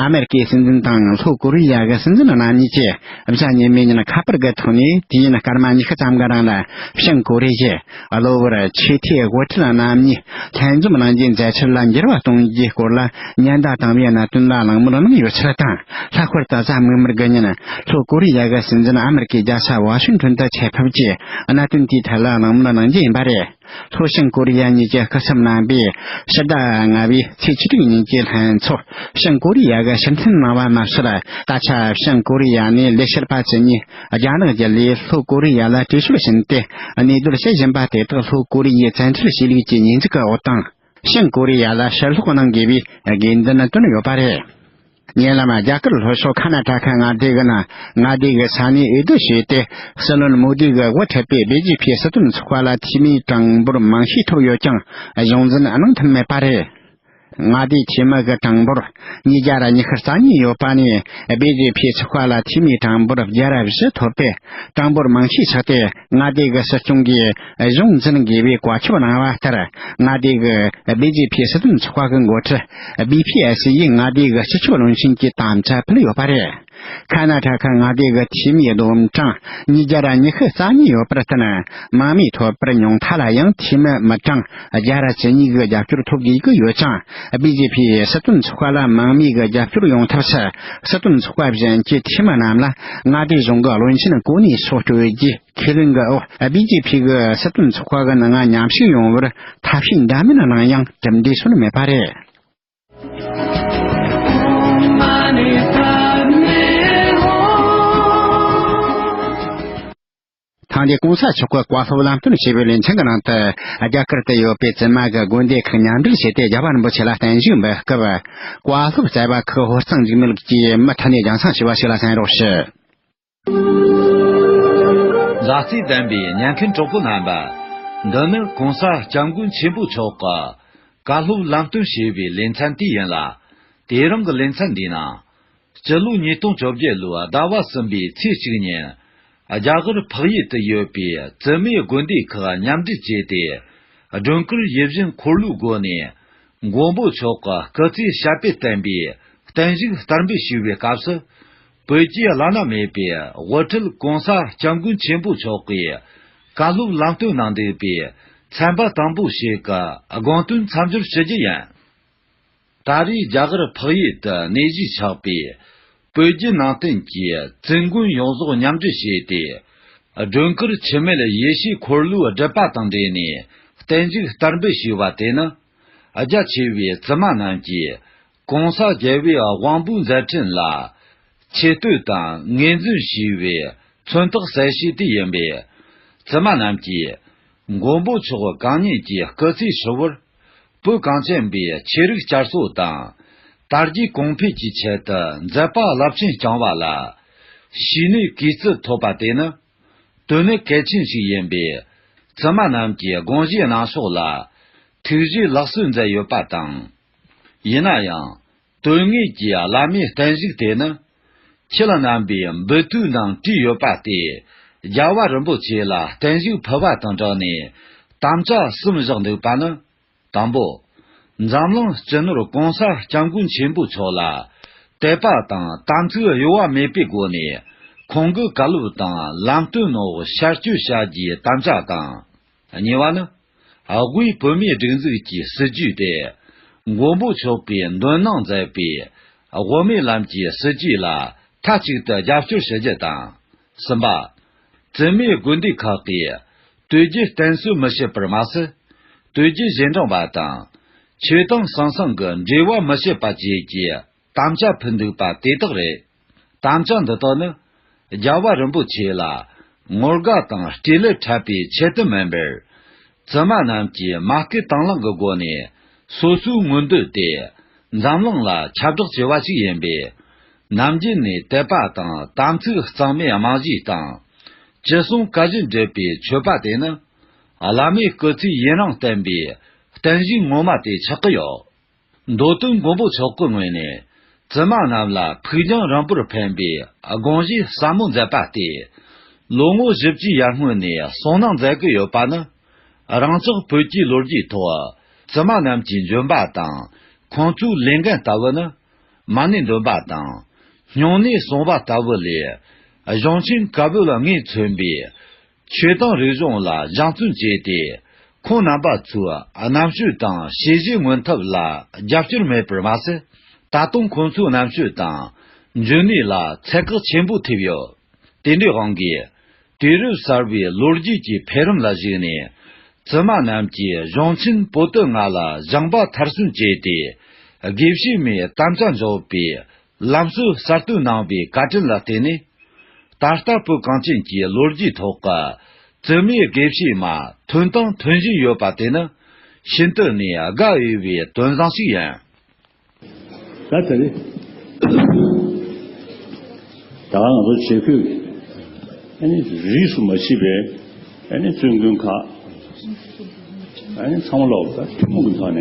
ཨ་མེ་རི་ཀའི་སྲིད་འཛིན་དང་ལྷོ་ཀོ་རི་ཡ་གི་སྲིད་འཛིན་རྣམ་གཉིས་ཀྱིས་གཟའ་ཉི་མའི་ཉིན་ཁ་པར་གྱི་ཐོག་ནས་དུས་ཡུན་སྐར་མ་ཉི་ཤུ་ཙམ་གྱི་རིང་ལ་བྱང་ཀོ་རི་ཡས་གློ་བུར་ཆེས་མཐོའི་དབུ་ཁྲིད་རྣམ་གཉིས་ལྷན་འཛོམས་གནང་རྒྱུའི་མཛད་འཆར་ལ་འགྱུར་བ་གཏོང་རྒྱུའི་སྐོར་ལ་ཉེན་བརྡ་བཏང་བའི་གནད་དོན་ལ་གླེང་མོལ་གནང་ཡོད་ཚུལ་དང་། ལྷག་པར་དུ་གཟའ་མིག་དམར་གྱི་ཉིན་ལྷོ་ཀོ་རི་ཡ་གི་སྲིད་འཛིན་ཨ་མེ་རི་ཀའི་རྒྱལ་ས་ཝ་ཤིང་ཊོན་དུ་ཆེད་ཕེབས་ཀྱིས་གནད་དོན་དེའི་ཐད་ལ་གླེང་མོལ་གནང་རྒྱུ་ཡིན་པ་རེད། ལྷོ་བྱང་ཀོ་རི་ཡ་གཉིས་ཀྱི་སྐུ་ཚབ་རྣམ་པས་ཕྱི་ཟླ་ལྔ་པའི་ཚེས་བཅུ་དྲུག་ཉིན་གྱི་ལྷན་ཚོགས་བྱང་ཀོ་རི་ཡ་གི་ཕྱིར་འཐེན་གནང་བ་མ་ཟད། ད་ཆ་བྱང་ཀོ་རི་ཡ་ནས་ལས་བྱེད་པ་བཅུ་གཉིས་རྒྱ་ནག་བརྒྱུད་ལས་ལྷོ་ཀོ་རི་ཡ་ལ་བྲོས་བྱོལ་ཕྱིན་ཏེ་གནས་སྡོད་བྱེད་བཞིན་པ་དེ་དག་ལྷོ་ཀོ་རི་ཡའི་བཙན་ཁྲིད་བྱས་ལུགས་ཀྱི་ཉེས་འཛུགས་ཀྱི་འོག་དང་། བྱང་ཀོ་རི་ཡ་ལ་ཕྱིར་སློག་གནང་དགོས་པའི་དགོས་འདུན་བཏོན་ཡོད་པ་རེད། ཉེ་ལམ་རྒྱ་གར་ལྷོ་ཕྱོགས་ཁ་ན་ཊ་ཁ་མངའ་སྡེ་གི་ནང་མངའ་སྡེ་གི་ས་གནས་འོས་བསྡུ་བྱས་ཏེ། སྲིད་བློན་མོ་དི་གི་དབུ་ཁྲིད་པའི་བི་ཇེ་པི་སྲིད་དོན་ཚོགས་པ་ལ་འཐུས་མིའི་གྲངས་འབོར་མང་ཤོས་ཐོབ་ཡོད་ཀྱང་། གཞུང་འཛིན་གནང་ཐུབ་མེད་པ་རེད། མངའ་སྡེའི་འཐུས་མི་གི་གྲངས་འབོར་ཉིས་བརྒྱ་ར་ཉི་ཤུ་རྩ་གཉིས་ཡོད་པ་ནས། བི་ཇེ་པི་ཚོགས་པ་ལ་འཐུས་མིའི་གྲངས་འབོར་བརྒྱ་ར་བཞི་ཐོབ་པས། གྲངས་འབོར་མང་ཤོས་ཆགས་ཏེ། མངའ་སྡེ་གི་སྲིད་སྐྱོང་གིས་གཞུང་འཛིན་དགོས་པའི་བཀའ་ཁྱབ་གནང་བ་ལྟར། མངའ་སྡེ་གི་བི་ཇེ་པི་སྲིད་དོན་ཚོགས་པ་གི་འགོ་ཁྲིད་བི་ཕི་ཨེ་སི་ཡིས་མངའ་སྡེ་གི་སྤྱི་ཁྱབ་བློན་ཆེན་གྱི་དམ་བཅའ་ཕུལ་ཡོད་པ་རེད། ཁ་ན་ཊ་ཁ་མངའ་སྡེ་གི་འཐུས་མིའི་བསྡོམས་གྲངས་ཉིས་བརྒྱ་ར་ཉི་ཤུ་རྩ་གཉིས་ཡོད་པར་བརྟེན། མང་མོས་ཐོབ་པར་ཉུང་མཐའ་ལ་ཡང་འཐུས་མི་མི་གྲངས་བརྒྱ་ར་བཅུ་གཉིས་ཀྱི་རྒྱབ་སྐྱོར་ཐོབ་དགོས་ཀྱི་ཡོད་ཅིང་། བི་ཇེ་པི་སྲིད་དོན་ཚོགས་པ་ལ་མང་མོས་ཀྱི་རྒྱབ་སྐྱོར་ཡོང་ཐབས་སུ། སྲིད་དོན་ཚོགས་པ་གཞན་གྱི་འཐུས་མི་རྣམས་ལ་མངའ་སྡེ་གཞུང་གི་བློན་ཆེན་གོ་གནས་སོགས་སྤྲོད་རྒྱུའི་ཁས་ལེན་གྱི་འོག་བི་ཇེ་པི་གི་སྲིད་དོན་ཚོགས་པ་གི་ནང་མཉམ་ཞུགས་ཡོང་བར་ཐབས་ཤེས་འདྲ་མིན་གནང་ཡང་གྲུབ་འབྲས་སོན་མེད་པ་རེད། ཐེངས་འདིའི་གོང་ས་མཆོག་གི་བཀའ་སློབ་ལམ་སྟོན་ཞེས་པའི་ལེ་ཚན་གྱི་ནང་དུ། རྒྱ་གར་དུ་ཡོད་པའི་བཙུན་མ་གི་དགོན་སྡེ་ཁག་མཉམ་འབྲེལ་བྱས་ཏེ། རྒྱལ་བ་རིན་པོ་ཆེ་ལ་བརྟན་བཞུགས་འབུལ་སྐབས། བཀའ་སློབ་སྩལ་བ་ཁག་ཧོར་གཙང་འཇིགས་མེད་ཀྱིས་མུ་མཐུད་ནས་རྒྱང་སྲིང་ཞུས་པ་ཞིག་ལ་གསན་རོགས་ཞུ། མཛའ་བརྩེ་ལྡན་པའི་ཉན་མཁན་གྲོགས་པོ་རྣམ་པ། འདི་ནི་གོང་ས་སྐྱབས་མགོན་ཆེན་པོ་མཆོག་གི་བཀའ་སློབ་ལམ་སྟོན་ཞེས་པའི་ལེ་ཚན་དེ་ཡིན་ལ། དེ་རིང་གི་ལེ་ཚན་འདིའི་ནང་། སྤྱི་ལོ་ཉིས་སྟོང་བཅོ་བརྒྱད་ལོའི་ཟླ་བ་གསུམ་པའི་ཚེས་གཅིག་ཉིན། རྒྱ་གར་འཕགས་ཡུལ་དུ་ཡོད་པའི་བཙུན་མའི་དགོན་སྡེ་ཁག་མཉམ་འབྲེལ་བྱས་ཏེ། སྒྲོལ་དཀར་ཡིད་བཞིན་འཁོར་ལོའི་སྒོ་ནས། མགོན་པོ་མཆོག་གི་སྐུ་ཚེ་ཞབས་པད་བརྟན་པའི་བརྟན་བཞུགས་བསྟར་འབུལ་ཞུས་པའི་སྐབས་སུ། བོད་ཀྱི་བླ་ན་མེད་པའི་དབུ་ཁྲིད་གོང་ས་སྐྱབས་མགོན་ཆེན་པོ་མཆོག་གིས་བཀའ་སློབ་ལམ་སྟོན་གནང་འདུག་པའི་ཚན་པ་དང་པོ་ཞིག་གི་དགོངས་དོན་མཚམས་སྦྱོར་ཞུ་རྒྱུ་ཡིན། ད་རེས་རྒྱ་གར་འཕགས་ཡུལ་དུ་གནས་གཞིས་ཆགས་པའི་བོད་བརྒྱུད་ནང་བསྟན་གྱི་བཙུན་དགོན་ཡོངས་རྫོགས་མཉམ་འབྲེལ་བྱས་ཏེ། སྒྲོལ་དཀར་འཆི་མེད་ཡེ་ཤེས་འཁོར་ལོའི་སྒྲུབ་པ་དང་འབྲེལ་ནས་བརྟན་བཞུགས་བསྟར་འབུལ་ཞུས་པ་དེ་ནི། རྒྱ་ཆེ་བའི་བཙུན་མ་རྣམས་ཀྱིས་གོང་ས་རྒྱལ་བའི་དབང་པོའི་མཛད་འཕྲིན་ལ་ཆེ་བསྟོད་དང་ངོས་འཛིན་ཞུས་པའི་མཚོན་རྟགས་གསལ་བྱེད་དེ་ཡིན་པས། བཙུན་མ་རྣམས་ཀྱིས་མགོན་པོ་མཆོག་གང་ཉིད་ཀྱི་སྐུ་ཚེ་ཧྲིལ་བོར། བོད་གངས་ཅན་པའི་ཆོས་རིག་བསྐྱར་གསོ་དང་། དར་རྒྱས་གོང་འཕེལ་གྱི་ཆེད་དུ་མཛད་པ་རླབས་ཆེན་བསྐྱངས་པ་ལ། ཕྱི་ནས་གུས་བརྩི་ཐོབ་པ་དེ་ནི། དོན་གནད་གལ་ཆེན་ཞིག་ཡིན་པས། བཙུན་མ་རྣམས་ཀྱི་དགོངས་བཞེས་གནང་ཕྱོགས་ལ། ཐུགས་རྗེ་ལེགས་གསོལ་མཛད་ཡོད་པ་དང་། ཡིན་ན་ཡང་། དོན་དངོས་ཀྱི་བླ་མའི་བརྟན་བཞུགས་དེ་ནི། ཁྱེད་རྣམ་པའི་འབུལ་ཐུག་ནང་བྲིས་ཡོད་པ་སྟེ། རྒྱལ་བ་རིན་པོ་ཆེ་ལ་བརྟན་བཞུགས་ཕུལ་བ་དང་སྦྲགས་ནས། དམ་བཅའ་གསུམ་བཞག་འདུག་པ་ནི། དང་པོ། འཛམ་གླིང་སྤྱི་ནོར་གོང་ས་སྐྱབས་མགོན་ཆེན་པོ་མཆོག་ལ། དད་པ་དང་དམ་ཚིག་གཡོ་བ་མེད་པའི་སྒོ་ནས། ཁོང་གི་བཀའ་སློབ་དང་ལམ་སྟོན་འོག་ཤར་བསྐྱོད་བྱ་རྒྱུའི་དམ་བཅའ་དང་། གཉིས་པ་ནི། དབུས་བོད་མིའི་སྒྲིག་འཛུགས་ཀྱི་སྲིད་ཇུས་ཏེ། མགོན་པོ་མཆོག་གིས་འདོན་གནང་མཛད་པའི་དབུ་མའི་ལམ་གྱི་སྲིད་ཇུས་ལ་མཐའ་གཅིག་ཏུ་རྒྱབ་སྐྱོར་ཞུ་རྒྱུ་དང་། གསུམ་པ། བཙུན་མའི་དགོན་སྡེ་ཁག་གིས་དུས་རྒྱུན་བསྟེན་གསོལ་མི་བྱེད་པར་མ་ཟད། དུས་རྒྱུན་རྗེས་འབྲང་བ་དང་། ཆོས་དང་ཟང་ཟིང་གི་འབྲེལ་བ་མི་བྱེད་པ་བཅས་ཀྱི་དམ་བཅའ་ཕུལ་འདུག་པ་དེ་དག་རེད། དམ་བཅའ་འདི་དག་ནི། རྒྱལ་བ་རིན་པོ་ཆེ་ལ་ངོ་དགའ་དང་སྤྲེལ་ལད་འཕྲད་པའི་ཆེད་དུ་མིན་པར། བཙུན་མ་རྣམས་ཀྱིས་མ་སྐུལ་དང་བླངས་ཀྱི་སྒོ་ནས་སོ་སོའི་མངོན་འདོད་དེ་འཛམ་གླིང་ལ་ཁྱབ་བསྒྲགས་བྱས་པ་ཞིག་ཡིན་པས། ནམ་རྒྱུན་ནས་དད་པ་དང་དམ་ཚིག་གཙང་མའི་རྨང་གཞིའི་སྟེང་ཅི་གསུང་བཀའ་བཞིན་སྒྲུབ་པའི་མཆོད་པ་དེ་ནི། བླ་མའི་སྐུ་ཚེ་ཡུན་རིང་བརྟན་པའི་བརྟན་བཞུགས་ངོ་མ་དེ་ཆགས་ཀྱི་ཡོད། མདོ་དོན་མགོན་པོ་མཆོག་གི་ངོས་ནས། བཙུན་མ་རྣམས་ལ་ཕུགས་རྒྱང་རིང་པོར་ཕན་པའི་དགོངས་བཞེས་ཟབ་མོ་མཛད་པ་སྟེ། ལོ་ངོ་བཞི་བཅུའི་ཡར་སྔོན་ནས་གསུངས་གནང་མཛད་ཀྱི་ཡོད་པ་ནི། རང་ཅག་བོད་ཀྱི་ལོ་རྒྱུས་ཐོག་བཙུན་མ་རྣམས་ཀྱི་འབྱོན་པ་དང་། ཁོང་ཚོའི་ལས་འགན་ལྟ་བུ་ནི། མ་ཎི་འདོན་པ་དང་། སྨྱུང་གནས་གསུང་བ་ལྟ་བུ་ལས། གཞུང་ཆེན་བཀའ་པོད་ལྔས་མཚོན་པའི། ཆོས་དང་རིག་གཞུང་ལ་སྦྱང་བརྩོན་བྱས་ཏེ། ཁོང་རྣམ་པ་ཚོའི་རྣམ་དཔྱོད་དང་བྱས་རྗེས་མངོན་ཐབས་ལ་རྒྱབ་སྐྱོར་མེད་པར་མ་ཟད། ད་དུང་ཁོང་ཚོའི་རྣམ་དཔྱོད་དང་འཇོན་ནུས་ལ་ཚད་བཀག་ཆེན་པོ་ཐེབས་ཡོད། དེ་འདྲའི་དབང་གིས། དུས་རབས་གསར་བའི་ལོ་རྒྱུས་ཀྱི་འཕེལ་རིམ་ལ་གཞིགས་ནས། བཙུན་མ་རྣམས་ཀྱིས་གཞུང་ཆེན་པོ་ཏི་ལྔ་ལ་སྦྱངས་པ་མཐར་སོན་བྱས་ཏེ། དགེ་བཤེས་མའི་དམ་བཅའ་འཇོག་པའི་ལམ་སྲོལ་གསར་གཏོད་གནང་བའི་བཀའ་དྲིན་ལ་བརྟེན་ནས། ད་ལྟ་བོད་གངས་ཅན་གྱི་ལོ་རྒྱུས་ཐོག་གི་བཙུན་མའི་དགེ་བཤེས་མ་ཐོན་དང་ཐོན་བཞིན་ཡོད་པ་དེ་ནི་ཤིན་ཏུ་ནས་དགའ་འོས་པའི་དོན་བཟང་ཞིག་ཡིན། ད་ལྟ་ནི་ ད་ང་ཚོ་བྱེད་ཕོད་ཨ་ནི་རིས་སུ་མ་མཆིས་པའི་ཨ་ནི་བཙུན་དགོན་ཁག་ཨ་ནི་ཚང་མ་ལོག་ད་ཐུན་མོང་གི་ཐོག་ནས་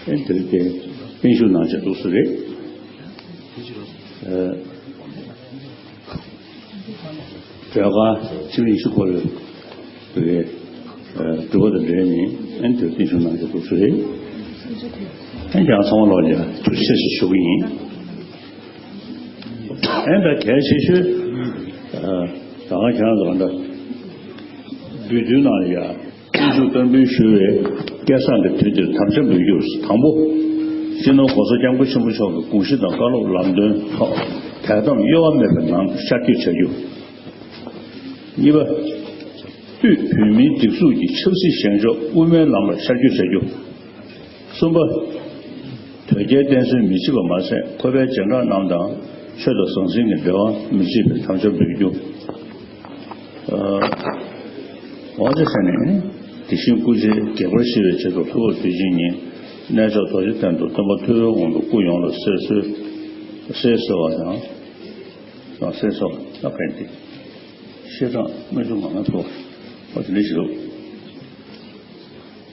ཨ་ནི་དེ་རིང་དེ་བརྟན་བཞུགས་གནང་བྱས་འདུག་སེ་རེད། ཨ། སྒྲོལ་དཀར་ཆིབས་རིམ་བཞི་སྐོར་བའི་སྒྲུབ་པ་དང་འབྲེལ་ནས་ཨན་དེར་བརྟན་བཞུགས་གནང་རྒྱུ་འདུག་ཟེར། ཨན་ཀྱང་ཚང་མ་ལོག་ལ་ཐུགས་རྗེ་ཆེ་ཞུ་གི་ཡིན། ཨན་ད་གལ་ཆེ་ཤོས་ད་ག་ཁྱེད་རང་ཚོ་ག་འདྲ་འབུལ་དོན་ནང་ལ་ཡ། བརྟན་བཞུགས་བསྟར་འབུལ་ཞུ་བའི་སྐལ་བཟང་གི་དུས་འདིར་དམ་བཅའ་འབུལ་རྒྱུར། དང་པོ། སྤྱི་ནོར་༸གོང་ས་༸སྐྱབས་མགོན་ཆེན་པོ་མཆོག་གི་དགོངས་གཞི་དང་བཀའ་སློབ་ལམ་སྟོན་ཐོག་དད་དམ་གཡོ་བ་མེད་པའི་ངང་ཤར་བསྐྱོད་བྱ་རྒྱུ། གཉིས་པ། དབུས་བོད་མིའི་སྒྲིག་འཛུགས་ཀྱི་ཆབ་སྲིད་བཞེངས་ཕྱོགས་དབུ་མའི་ལམ་ལ་ཤར་བསྐྱོད་བྱ་རྒྱུ། གསུམ་པ། དོལ་རྒྱལ་བསྟེན་གསོལ་མི་བྱེད་པ་མ་ཟད་ཁོ་པའི་རྗེས་འབྲང་རྣམས་དང་ཆོས་དང་ཟང་ཟིང་གི་འབྲེལ་བ་མི་བྱེད་པའི་དམ་བཅའ་འབུལ་རྒྱུ། ཨ། དབང་ཆ་ཟེར་ནས་དེ་བཞིན་སྐུ་ཚེ་རྒྱས་པར་བཞེས་པའི་ཆེད་དུ་ལྷོ་ཕྱོགས་དུས་ཆེན་ཉིན་གནས་མཆོག་རྡོ་རྗེ་གདན་དུ་སྟོན་པ་ཐུབ་པའི་དབང་དུ་སྐུ་ཡོངས་ལ་གསོལ་གསོལ་གསོལ་གསོལ་བ་དང་། དང་གསོལ་གསོལ་བ་ལ་ཕན་ཏེ་ཤེས་རང་སྨོན་འཇུག་ངང་ལ་ཐོབ་པ་དེ་འདྲ་ཞིག་རེད།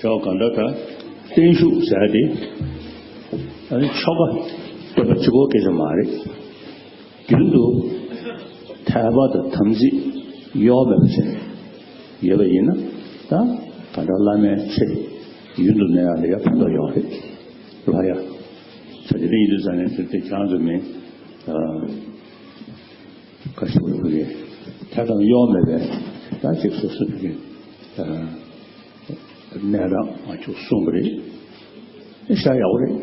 བྱ་བ་གང་འདྲ་ལྟར་བརྟན་བཞུགས་ཟེར་ཏེ་ཨ་ནི་ཆོ་ག་སྟོན་པ་གཅིག་པོ་སྐད་ཆ་མ་རེད། རྒྱུན་དུ་དད་པ་དང་དམ་ཚིག་གཡོ་བ་མེད་པ་བྱས་ཡོད་པ་ཡིན་ན་ད་ག་འདྲ་བླ་མའི་ཚེ་ཡུན་དུ་གནས་ཡག་ལ་ཡ་ཕན་ཐོགས་ཡོད་རེད། ལ་ཡ། ད་དེ་འདྲ་ཡིན་དུས་ཙང་ནས་དེ་དེ་ཁྱེད་རང་ཚོ་མིན། ཁ་ཤུགས་རུ་གི་ཐད་གཏོང་གཡོ་མེད་པའི་ད་ཅིག་སོ་སོ་གི་གནས་སྟངས་ང་ཚོ་གསུངས་པ་རེད། ཤ་ཡག་པོ་རེད།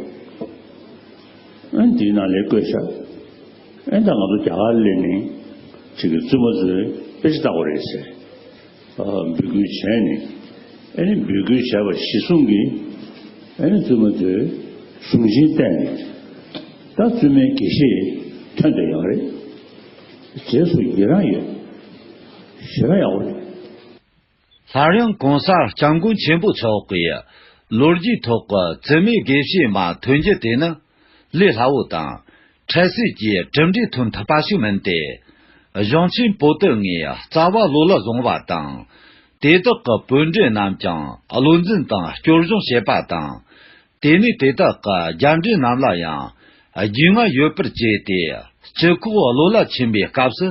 ཨ་འདིའི་ནང་ལས་བཀོད་ཤག་ཨ་ད་ང་ཚོ་རྒྱ་གར་སླེབས་ནས་ཅིག་གི་བཙུན་མ་ཚོས་དཔེ་ཆ་ལྟ་དགོས་རེད་ཟེར། འབོད་སྐུལ་བྱས་ནས་ཨ་ནི་འབོད་སྐུལ་བྱས་པ་གཞིར་བཟུང་གིས་ཨ་ནི་བཙུན་མ་ཚོས་གཞུང་ཆེན་བལྟས་ནས་ད་བཙུན་མའི་དགེ་བཤེས་ཐོན་བསྡད་ཡོད་རེད། རྗེས་སུ་ཡི་རང་ཡོད། ཞེ་དྲག་ཡག་པོ་རེད། སླར་ཡང་༸གོང་ས་༸སྐྱབས་མགོན་ཆེན་པོ་མཆོག་གིས་ལོ་རྒྱུས་ཐོག་གི་བཙུན་མའི་དགེ་བཤེས་མ་ཐོན་རྒྱུ་དེ་ནི་ལས་སླ་བོ་དང་འཕྲལ་སེལ་གྱི་གྲུབ་འབྲས་ཐོན་ཐུབ་པ་ཞིག་མིན་ཏེ། གཞུང་ཆེན་པོ་ཏི་ལྔའི་རྩ་བ་བློ་ལ་བཟུང་བ་དང་། དེ་དག་གི་བོད་འགྲེལ་རྣམས་ཀྱང་བློ་འཛིན་དང་སྐྱོར་སྦྱོང་བྱེད་པ་དང་། དེ་ནས་དེ་དག་གི་རྒྱ་འགྲེལ་རྣམས་ལ་ཡང་རྒྱུས་མངའ་ཡོད་པར་བྱས་ཏེ། སྤྱི་ཁོག་བློ་ལ་ཆིངས་པའི་སྐབས་སུ།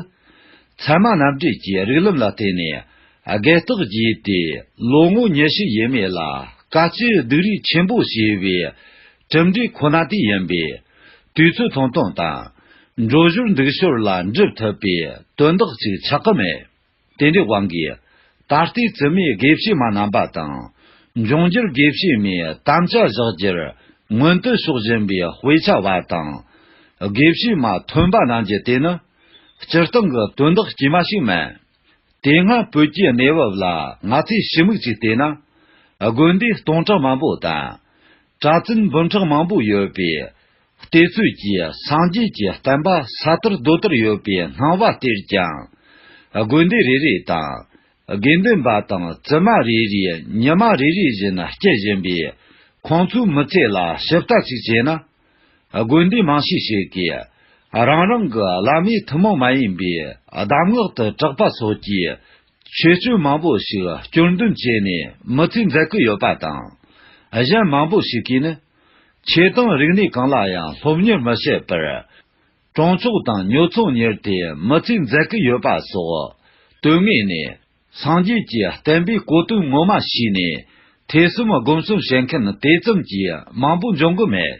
ཚད་མ་རྣམ་འགྲེལ་གྱི་རིགས་ལམ་ལ་བརྟེན་ནས་དགེ་རྟགས་བགྱིས་ཏེ་ལོ་ངོ་ཉི་ཤུ་ཡས་མས་ལ་དཀའ་སྤྱད་སྡུག་རུས་ཆེན་པོ་བྱས་པའི་གྲུབ་འབྲས་ཁོ་ན་དེ་ཡིན་པས། དུས་ཚོད་ཐུང་ཐུང་དང་འགྲོ་ཞོར་འདུག་ཞོར་ལ་འགྲུབ་ཐུབ་པའི་དོན་དག་ཅིག་ཆགས་ཀྱི་མེད། དེ་འདྲའི་དབང་གིས་ད་ལྟའི་བཙུན་མའི་དགེ་བཤེས་མ་རྣམ་པ་དང་། འབྱུང་འགྱུར་དགེ་བཤེས་མའི་དམ་བཅའ་བཞག་རྒྱུར་མངོན་དུ་ཕྱོགས་བཞིན་པའི་དཔེ་ཆ་བ་དང་། དགེ་བཤེས་མ་ཐོན་པ་རྣམས་ཀྱི་དེ་ནི་སྤྱིར་བཏང་གི་དོན་དག་དཀྱུས་མ་ཞིག་མིན། དེ་སྔ་བོད་ཀྱི་གནས་བབ་ལ་ང་ཚོས་ཞིབ་མོ་ཅིག་བལྟས་ན། དགོན་སྡེ་སྟོང་ཕྲག་མང་པོ་དང་། གྲྭ་བཙུན་འབུམ་ཕྲག་མང་པོ་ཡོད་པའི་བལྟས་ཚོད་ཀྱིས་སངས་རྒྱས་ཀྱི་བསྟན་པ་ས་དར་རྡོ་དར་ཡོད་པའི་སྣང་བ་སྟེར་ཀྱང་། དགོན་སྡེ་རེ་རེ་དང་། དགེ་འདུན་པ་དང་བཙུན་མ་རེ་རེའི་ཉི་མ་རེ་རེ་བཞིན་སྐྱེལ་བཞིན་པའི་ཁོང་ཚོའི་མི་ཚེ་ལ་ཞིབ་ལྟ་ཞིག་བྱས་ན། དགོན་སྡེ་མང་ཤས་ཤིག་གིས་རང་རང་གི་བླ་མའི་ཐུན་མོང་མ་ཡིན་པའི་གདམས་ངག་ཏུ་གྲགས་པ་སོགས་ཀྱིས་ཆོས་སྤྱོད་མང་པོ་ཞིག་སྐྱོར་འདོན་བྱས་ནས་མི་ཚེ་འཛད་ཀྱི་ཡོད་པ་དང་། གཞན་མང་པོ་ཞིག་གིས་ནི་ཆོས་དང་རིག་གནས་གང་ལ་ཡང་སློབ་གཉེར་མི་བྱེད་པར། གྲོང་ཆོག་དང་ཉོ་ཚོང་གཉེར་ཏེ་མི་ཚེ་འཛད་ཀྱི་ཡོད་པ་སོགས། དོན་དངོས་ནས་སངས་རྒྱས་ཀྱི་བསྟན་པའི་གོ་དོན་ངོ་མ་ཤེས་ནས་ཐོས་བསམ་སྒོམ་གསུམ་བྱེད་མཁན་དེ་ཙམ་གྱིས་མང་པོ་འབྱུང་གི་མེད།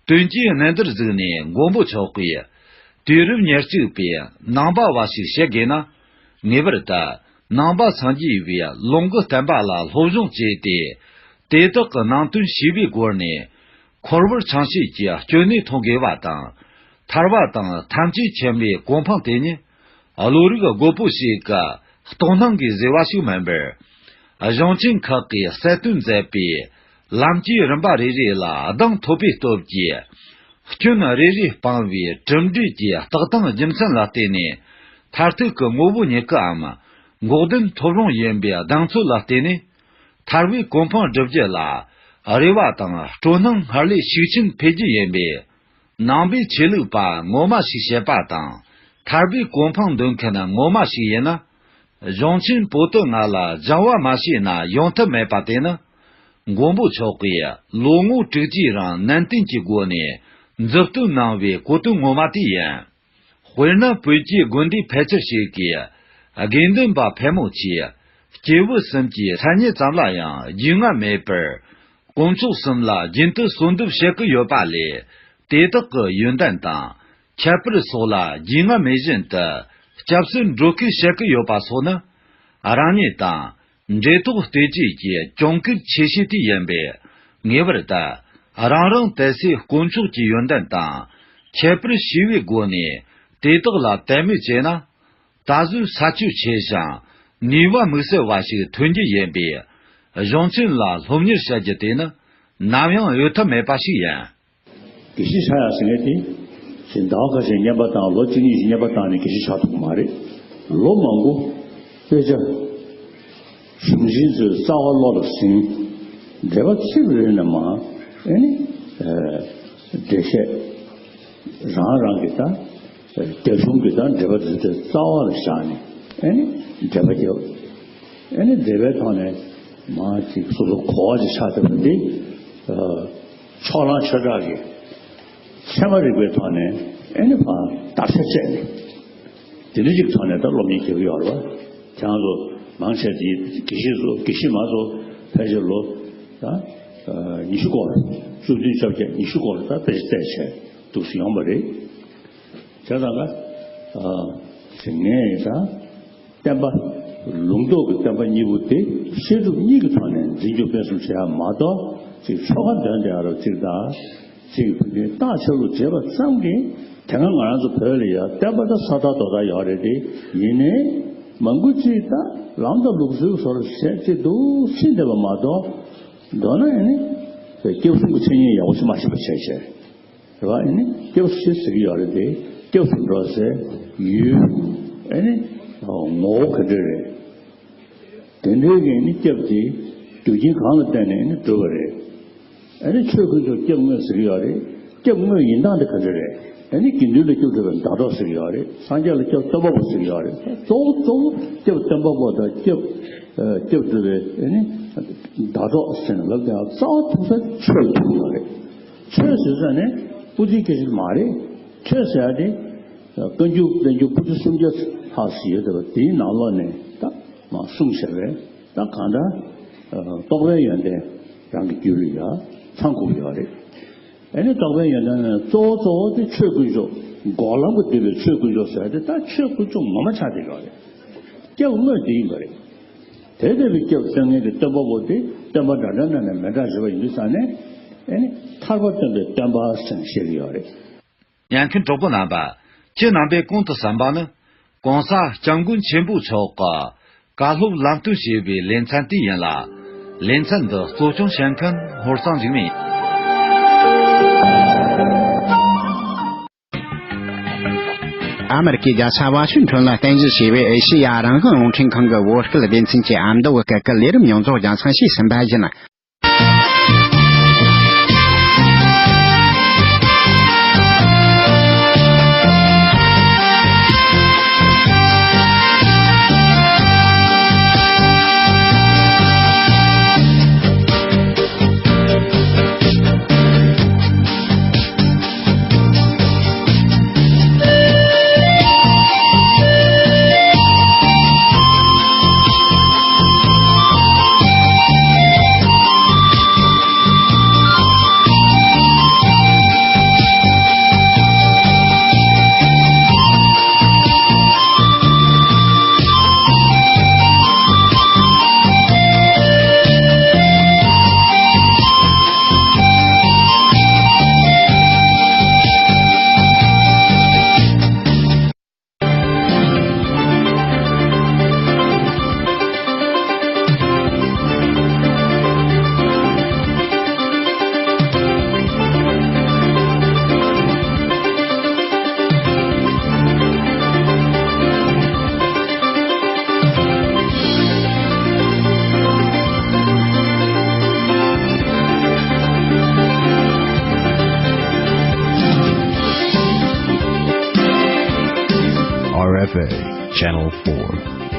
དོན་གྱི་གནད་འདིར་གཟིགས་ནས་མགོན་པོ་མཆོག་གིས་དུས་རབས་ཉེར་གཅིག་པའི་ནང་པ་བ་ཞིག་བྱེད་དགོས་ན། ངེས་པར་དུ་ནང་པ་སངས་རྒྱས་པའི་ལུང་གི་བསྟན་པ་ལ་སློབ་སྦྱོང་བྱས་ཏེ། དེ་དག་གི་ནང་དོན་ཤེས་པའི་སྒོ་ནས། འཁོར་བར་ཆང་ཤས་ཀྱི་སྐྱོན་ནས་ཐོན་དགོས་པ་དང་། ཐར་པ་དང་ཐམས་ཅད་མཁྱེན་པའི་གོ་འཕང་དེ་ཉིད། བློ་རིག་རྒོད་པོ་ཞིག་གི་རྟོགས་སྣང་གིས་བཟོས་པ་ཞིག་མིན་པར། གཞུང་ཆེན་ཁག་གིས་གསལ་སྟོན་མཛད་པའི་ལམ་གྱི་རིམ་པ་རེ་རེ་ལ་གདེང་ཐོབ་པའི་སྟོབས་ཀྱིས། སྐྱོན་རེ་རེ་སྤངས་པའི་གྲུབ་འབྲས་ཀྱི་རྟགས་དང་རྒྱུ་མཚན་ལ་བརྟེན་ནས། མཐར་ཐུག་གི་དངོས་པོ་ཉིད་ཀའམ། འགོག་བདེན་ཐོབ་རུང་ཡིན་པའི་གདེང་ཚོད་ལ་བརྟེན་ནས། ཐར་པའི་གོ་འཕང་བསྒྲུབ་རྒྱུ་ལ་རེ་བ་དང་སྤྲོ་སྣང་སྔར་ལས་ཤུགས་ཆེན་འཕེལ་རྒྱུ་ཡིན་པས། ནང་པའི་ཆོས་ལུགས་པ་ངོ་མ་ཞིག་བྱེད་པ་དང་། ཐར་པའི་གོ་འཕང་འདོད་མཁན་ངོ་མ་ཞིག་ཡིན་ན། གཞུང་ཆེན་པོ་ཏི་ལྔ་ལ་སྦྱང་བ་མ་བྱས་ན་ཡོང་ཐབས་མེད་པ་དེ་ནི། མགོན་པོ་མཆོག་གིས་ལོ་ངོ་དྲུག་ཅུའི་རིང་ནན་ཏན་གྱི་སྒོ་ནས་མཛུབ་སྟོན་གནང་བའི་གོ་དོན་ངོ་མ་དེ་ཡིན། དཔེར་ན་བོད་ཀྱི་དགོན་སྡེ་ཕལ་ཆེར་ཞིག་གིས་དགེ་འདུན་པ་ཕལ་མོ་ཆེས་སྐྱེས་བུ་གསུམ་གྱི་མཚན་ཉིད་ཙམ་ལ་ཡང་རྒྱུས་མངའ་མེད་པར། དཀོན་མཆོག་གསུམ་ལ་རྒྱུན་དུ་གསོལ་འདེབས་བྱེད་ཀྱི་ཡོད་པ་ལས། དེ་དག་གི་ཡོན་ཏན་དང་ཁྱད་པར་སོགས་ལ་རྒྱུས་མངའ་མེད་བཞིན་དུ་སྐྱབས་སུ་འགྲོ་སྐུལ་བྱེད་ཀྱི་ཡོད་པ་སོགས་ནི། རང་ཉིད་དང་འབྲེལ་ཐོགས་བལྟས་བཅོས་ཀྱི་གྱོང་གུད་ཆེ་ཤོས་དེ་ཡིན་པས། ངེས་པར་དུ་རང་རང་དད་སའི་དཀོན་མཆོག་གི་ཡོན་ཏན་དང་ཁྱད་པར་ཤེས་པའི་སྒོ་ནས་དེ་དག་ལ་དད་མོས་བྱས་ན། ད་གཟོད་ས་ཆོད་ཆེ་ཞིང་ནུས་པ་དམིགས་བསལ་བ་ཞིག་ཐོན་རྒྱུ་ཡིན་པས། གཞུང་ཆེན་ལ་སློབ་གཉེར་བྱ་རྒྱུ་དེ་ནི་ནམ་ཡང་གཡོལ་ཐབས་མེད་པ་ཞིག་ཡིན། དགེ་བཤེས་ཆགས་ཡག་ཟེར་མཁན་དེ། ཟླ་བ་ཁ་ཤས་བསྙེན་པ་བཏང་། ལོ་གཅིག་གཉིས་ཤིག་བསྙེན་པ་བཏང་ནས་དགེ་བཤེས་ཆགས་ཐུབ་ཀྱི་མ་རེད། ལོ་མང་པོ་དཔེ་ཆ། གཞུང་ཆེན་ཚོའི་རྩ་བ་བློ་ལ་ཟིན། འགྲེལ་པ་ཚིག་རེ་ནས་མར་ཨེ་ནི། འགྲེལ་བཤད། རང་རང་གི་ད། རྒྱ་གཞུང་གི་ད་འགྲེལ་པ་དེ་ཚོའི་རྩ་བ་ལ་བཞག་ནས་ཨེ་ནི་འགྲེལ་པ་རྒྱབ། ཨེ་ནི་འགྲེལ་པའི་ཐོག་ནས་མར་ཅིག་སོ་སོ་གོ་བ་ཅིག་ཆགས་ཐུབ་པ་འདི། ཕྱོགས་གླང་ཆོས་གྲགས་ཀྱི་ཚད་མ་རིག་པའི་ཐོག་ནས་ཨེ་ནི་ཕར་བརྟག་དཔྱད་བྱས་ནས། དེ་འདྲ་ཅིག་ཐོག་ནས་ད་སློབ་གཉེར་བྱེད་ཀྱི་ཡོད་རེད་པ། ཁྱེད་རང་ཚོ་མང་ཆེ་དེ་དགེ་བཤེས་ཚོ་དགེ་བཤེས་མ་ཚོ་ཕལ་ཆེར་ལོ་ད་ཉི་ཤུ་སྐོར། བཅུ་བདུན་བཅོ་བརྒྱད་ཉི་ཤུ་སྐོར་ད་དཔེ་ཆ་བལྟས་བྱས་འདུག་སེ་ཡོང་བ་རེད། བྱས་ཙང་ཀ་ཨ་ངས་ད་བསྟན་པ་ལུང་རྟོགས་ཀྱི་བསྟན་པ་གཉིས་པོ་དེ་བཤད་སྒྲུབ་གཉིས་ཀྱི་ཐོག་ནས་འཛིན་སྐྱོང་སྤེལ་གསུམ་བྱེད་ཡ་མ་གཏོགས། ཅིག་ཆོལ་ཁ་འདོན་བསྡད་ཡ་རོ་ཅིག་དང་། ཅིག་བོད་ཀྱི་རྟགས་ཆ་ལུགས་བྱེད་པ་ཙམ་གྱིས། དེ་སྔ་ང་རང་ཚོ་བོད་ལ་ཡ་བསྟན་པ་ད་ས་ཐག་རྡོ་ཐག་ཡོད་རེད་དེ། ཡིན་ནའི་མང་པོ་ཅིག་ད་ལམ་དང་ལུགས་སྲོལ་སོར་བྱས་ཅིག་འདུག་སེ་བསྡད་པ་མ་གཏོགས། མདོར་ན་ཨེ་ནི་སྐྱབས་གསུམ་གྱི་མཚན་ཉིད་ཡག་པོ་ཞིག་མ་ཤེས་པ་བྱས་བྱས། རེད་པ། ཨེ་ནི་སྐྱབས་སུ་མཆི་ཟེར་གྱི་ཡོད་རེད་དེ། སྐྱབས་སུ་འགྲོ་ཟེར་ཡུལ། ཨེ་ནི་ངོ་བོ་ག་འདྲ་རེད། དེ་འདྲའི་གི་ནི་སྐྱབས་དེ་རྒྱུ་རྐྱེན་གང་ལ་བརྟེན་ནས་ནི་འགྲུབ་པ་རེད། ཨ་ནི་ཆོས་དཀོན་མཆོག་སྐྱབས་དངོས་ཟེར་གྱི་ཡོད་རེད། སྐྱབས་དངོས་ཡིན་སྟངས་དེ་ག་འདྲ་རེད། ཨ་ནི་དགེ་འདུན་ལ་སྐྱབས་སྒྲུབ་པའི་ཟླ་གྲོགས་ཟེར་གྱི་ཡོད་རེད། སངས་རྒྱས་ལ་སྐྱབས་སྟོན་པ་པོ་ཟེར་གྱི་ཡོད་རེད། གཙོ་བོ་གཙོ་བོ་སྐྱབས་སྟོན་པ་པོ་དང་སྐྱབས་ཨ་སྐྱབས་སྒྲུབ་པའི་ཨ་ནི་ཟླ་གྲོགས་ཟེར་ནས་ལབ་དེ་གཙོ་བོ་ཐུག་ས་ཆོས་ཐུག་ཡོད་རེད། ཆོས་ཟེར་ས་ནི་པོ་ཏི་སྐད་ཆ་མ་རེད། ཆོས་ཟེར་ཡ་དེ་བཀའ་འགྱུར་བསྟན་འགྱུར་པོ་ཏི་སུམ་བརྒྱ་ལྷག་ཙམ་ཡོད་བསྡད་པ་དེའི་ནང་ལོགས་ནས་ད་མར་གསུངས་བཞག་པས། ད་གང་ལྟར་རྟོགས་པའི་ཡོན་ཏན་རང་གི་རྒྱུད་ལ་ཡ་ཚང་དགོས་ཀྱི་ཡོད་རེད། ཨ་ནི་རྟོགས་པའི་ཡོན་ཏན་ནི་གཙོ་བོ་གཙོ་བོ་དེ་ཆོས་དཀོན་མཆོག་འགོག་ལམ་གྱིས་བསྡུས་པའི་ཆོས་དཀོན་མཆོག་ཟེར་ཡ་དེ་ད་ཆོས་དཀོན་མཆོག་ངོ་མ་ཆགས་བསྡད་ཡོད་རེད། སྐྱབས་དངོས་དེ་ཡིན་པ་རེད། དེ་ལྟ་བུའི་སྐྱབས་སྟོན་མཁན་གྱི་སྟོན་པ་པོ་དེ་སྟོན་པ་འདྲ་འདྲ་ན་ནས་མི་འདྲ་བཞི་པ་ཡིན་དུས་ཙང་ནས། ཨེ་ནི་ཐར་པ་སྟོན་པའི་སྟོན་པ་ཟེར་ནས་བཤད་ཀྱི་ཡོད་རེད། ཉན་མཁན་གྲོགས་པོ་རྣམ་པ། ཁྱེད་རྣམ་པས་གོང་དུ་གསན་པ་ནི། ྋགོང་ས་ྋསྐྱབས་མགོན་ཆེན་པོ་མཆོག་གི་བཀའ་སློབ་ལམ་སྟོན་ཞེས་པའི་ལེ་ཚན་དེ་ཡིན་ལ། ལེ་ཚན་འདི་གཙོ་སྐྱོང་བྱེད་མཁན་ཧོར་གཙང་འཇིགས་མེད་ཡིན། ཨ་མེ་རི་ཀའི་རྒྱལ་ས་ཝ་ཤིང་ཊོན་ལ་རྟེན་གཞི་བྱས་པའི་ཨེ་ཤེ་ཡ་རང་དབང་རླུང་འཕྲིན་ཁང་གི་བོད་སྐད་སྡེ་ཚན་གྱི་ཨ་མདོ་བོད་སྐད་ཀྱི་ལས་རིམ་ཡོངས་རྫོགས་རྒྱང་སྲིང་ཞུས་ཟིན་པ་ཡིན། Channel four.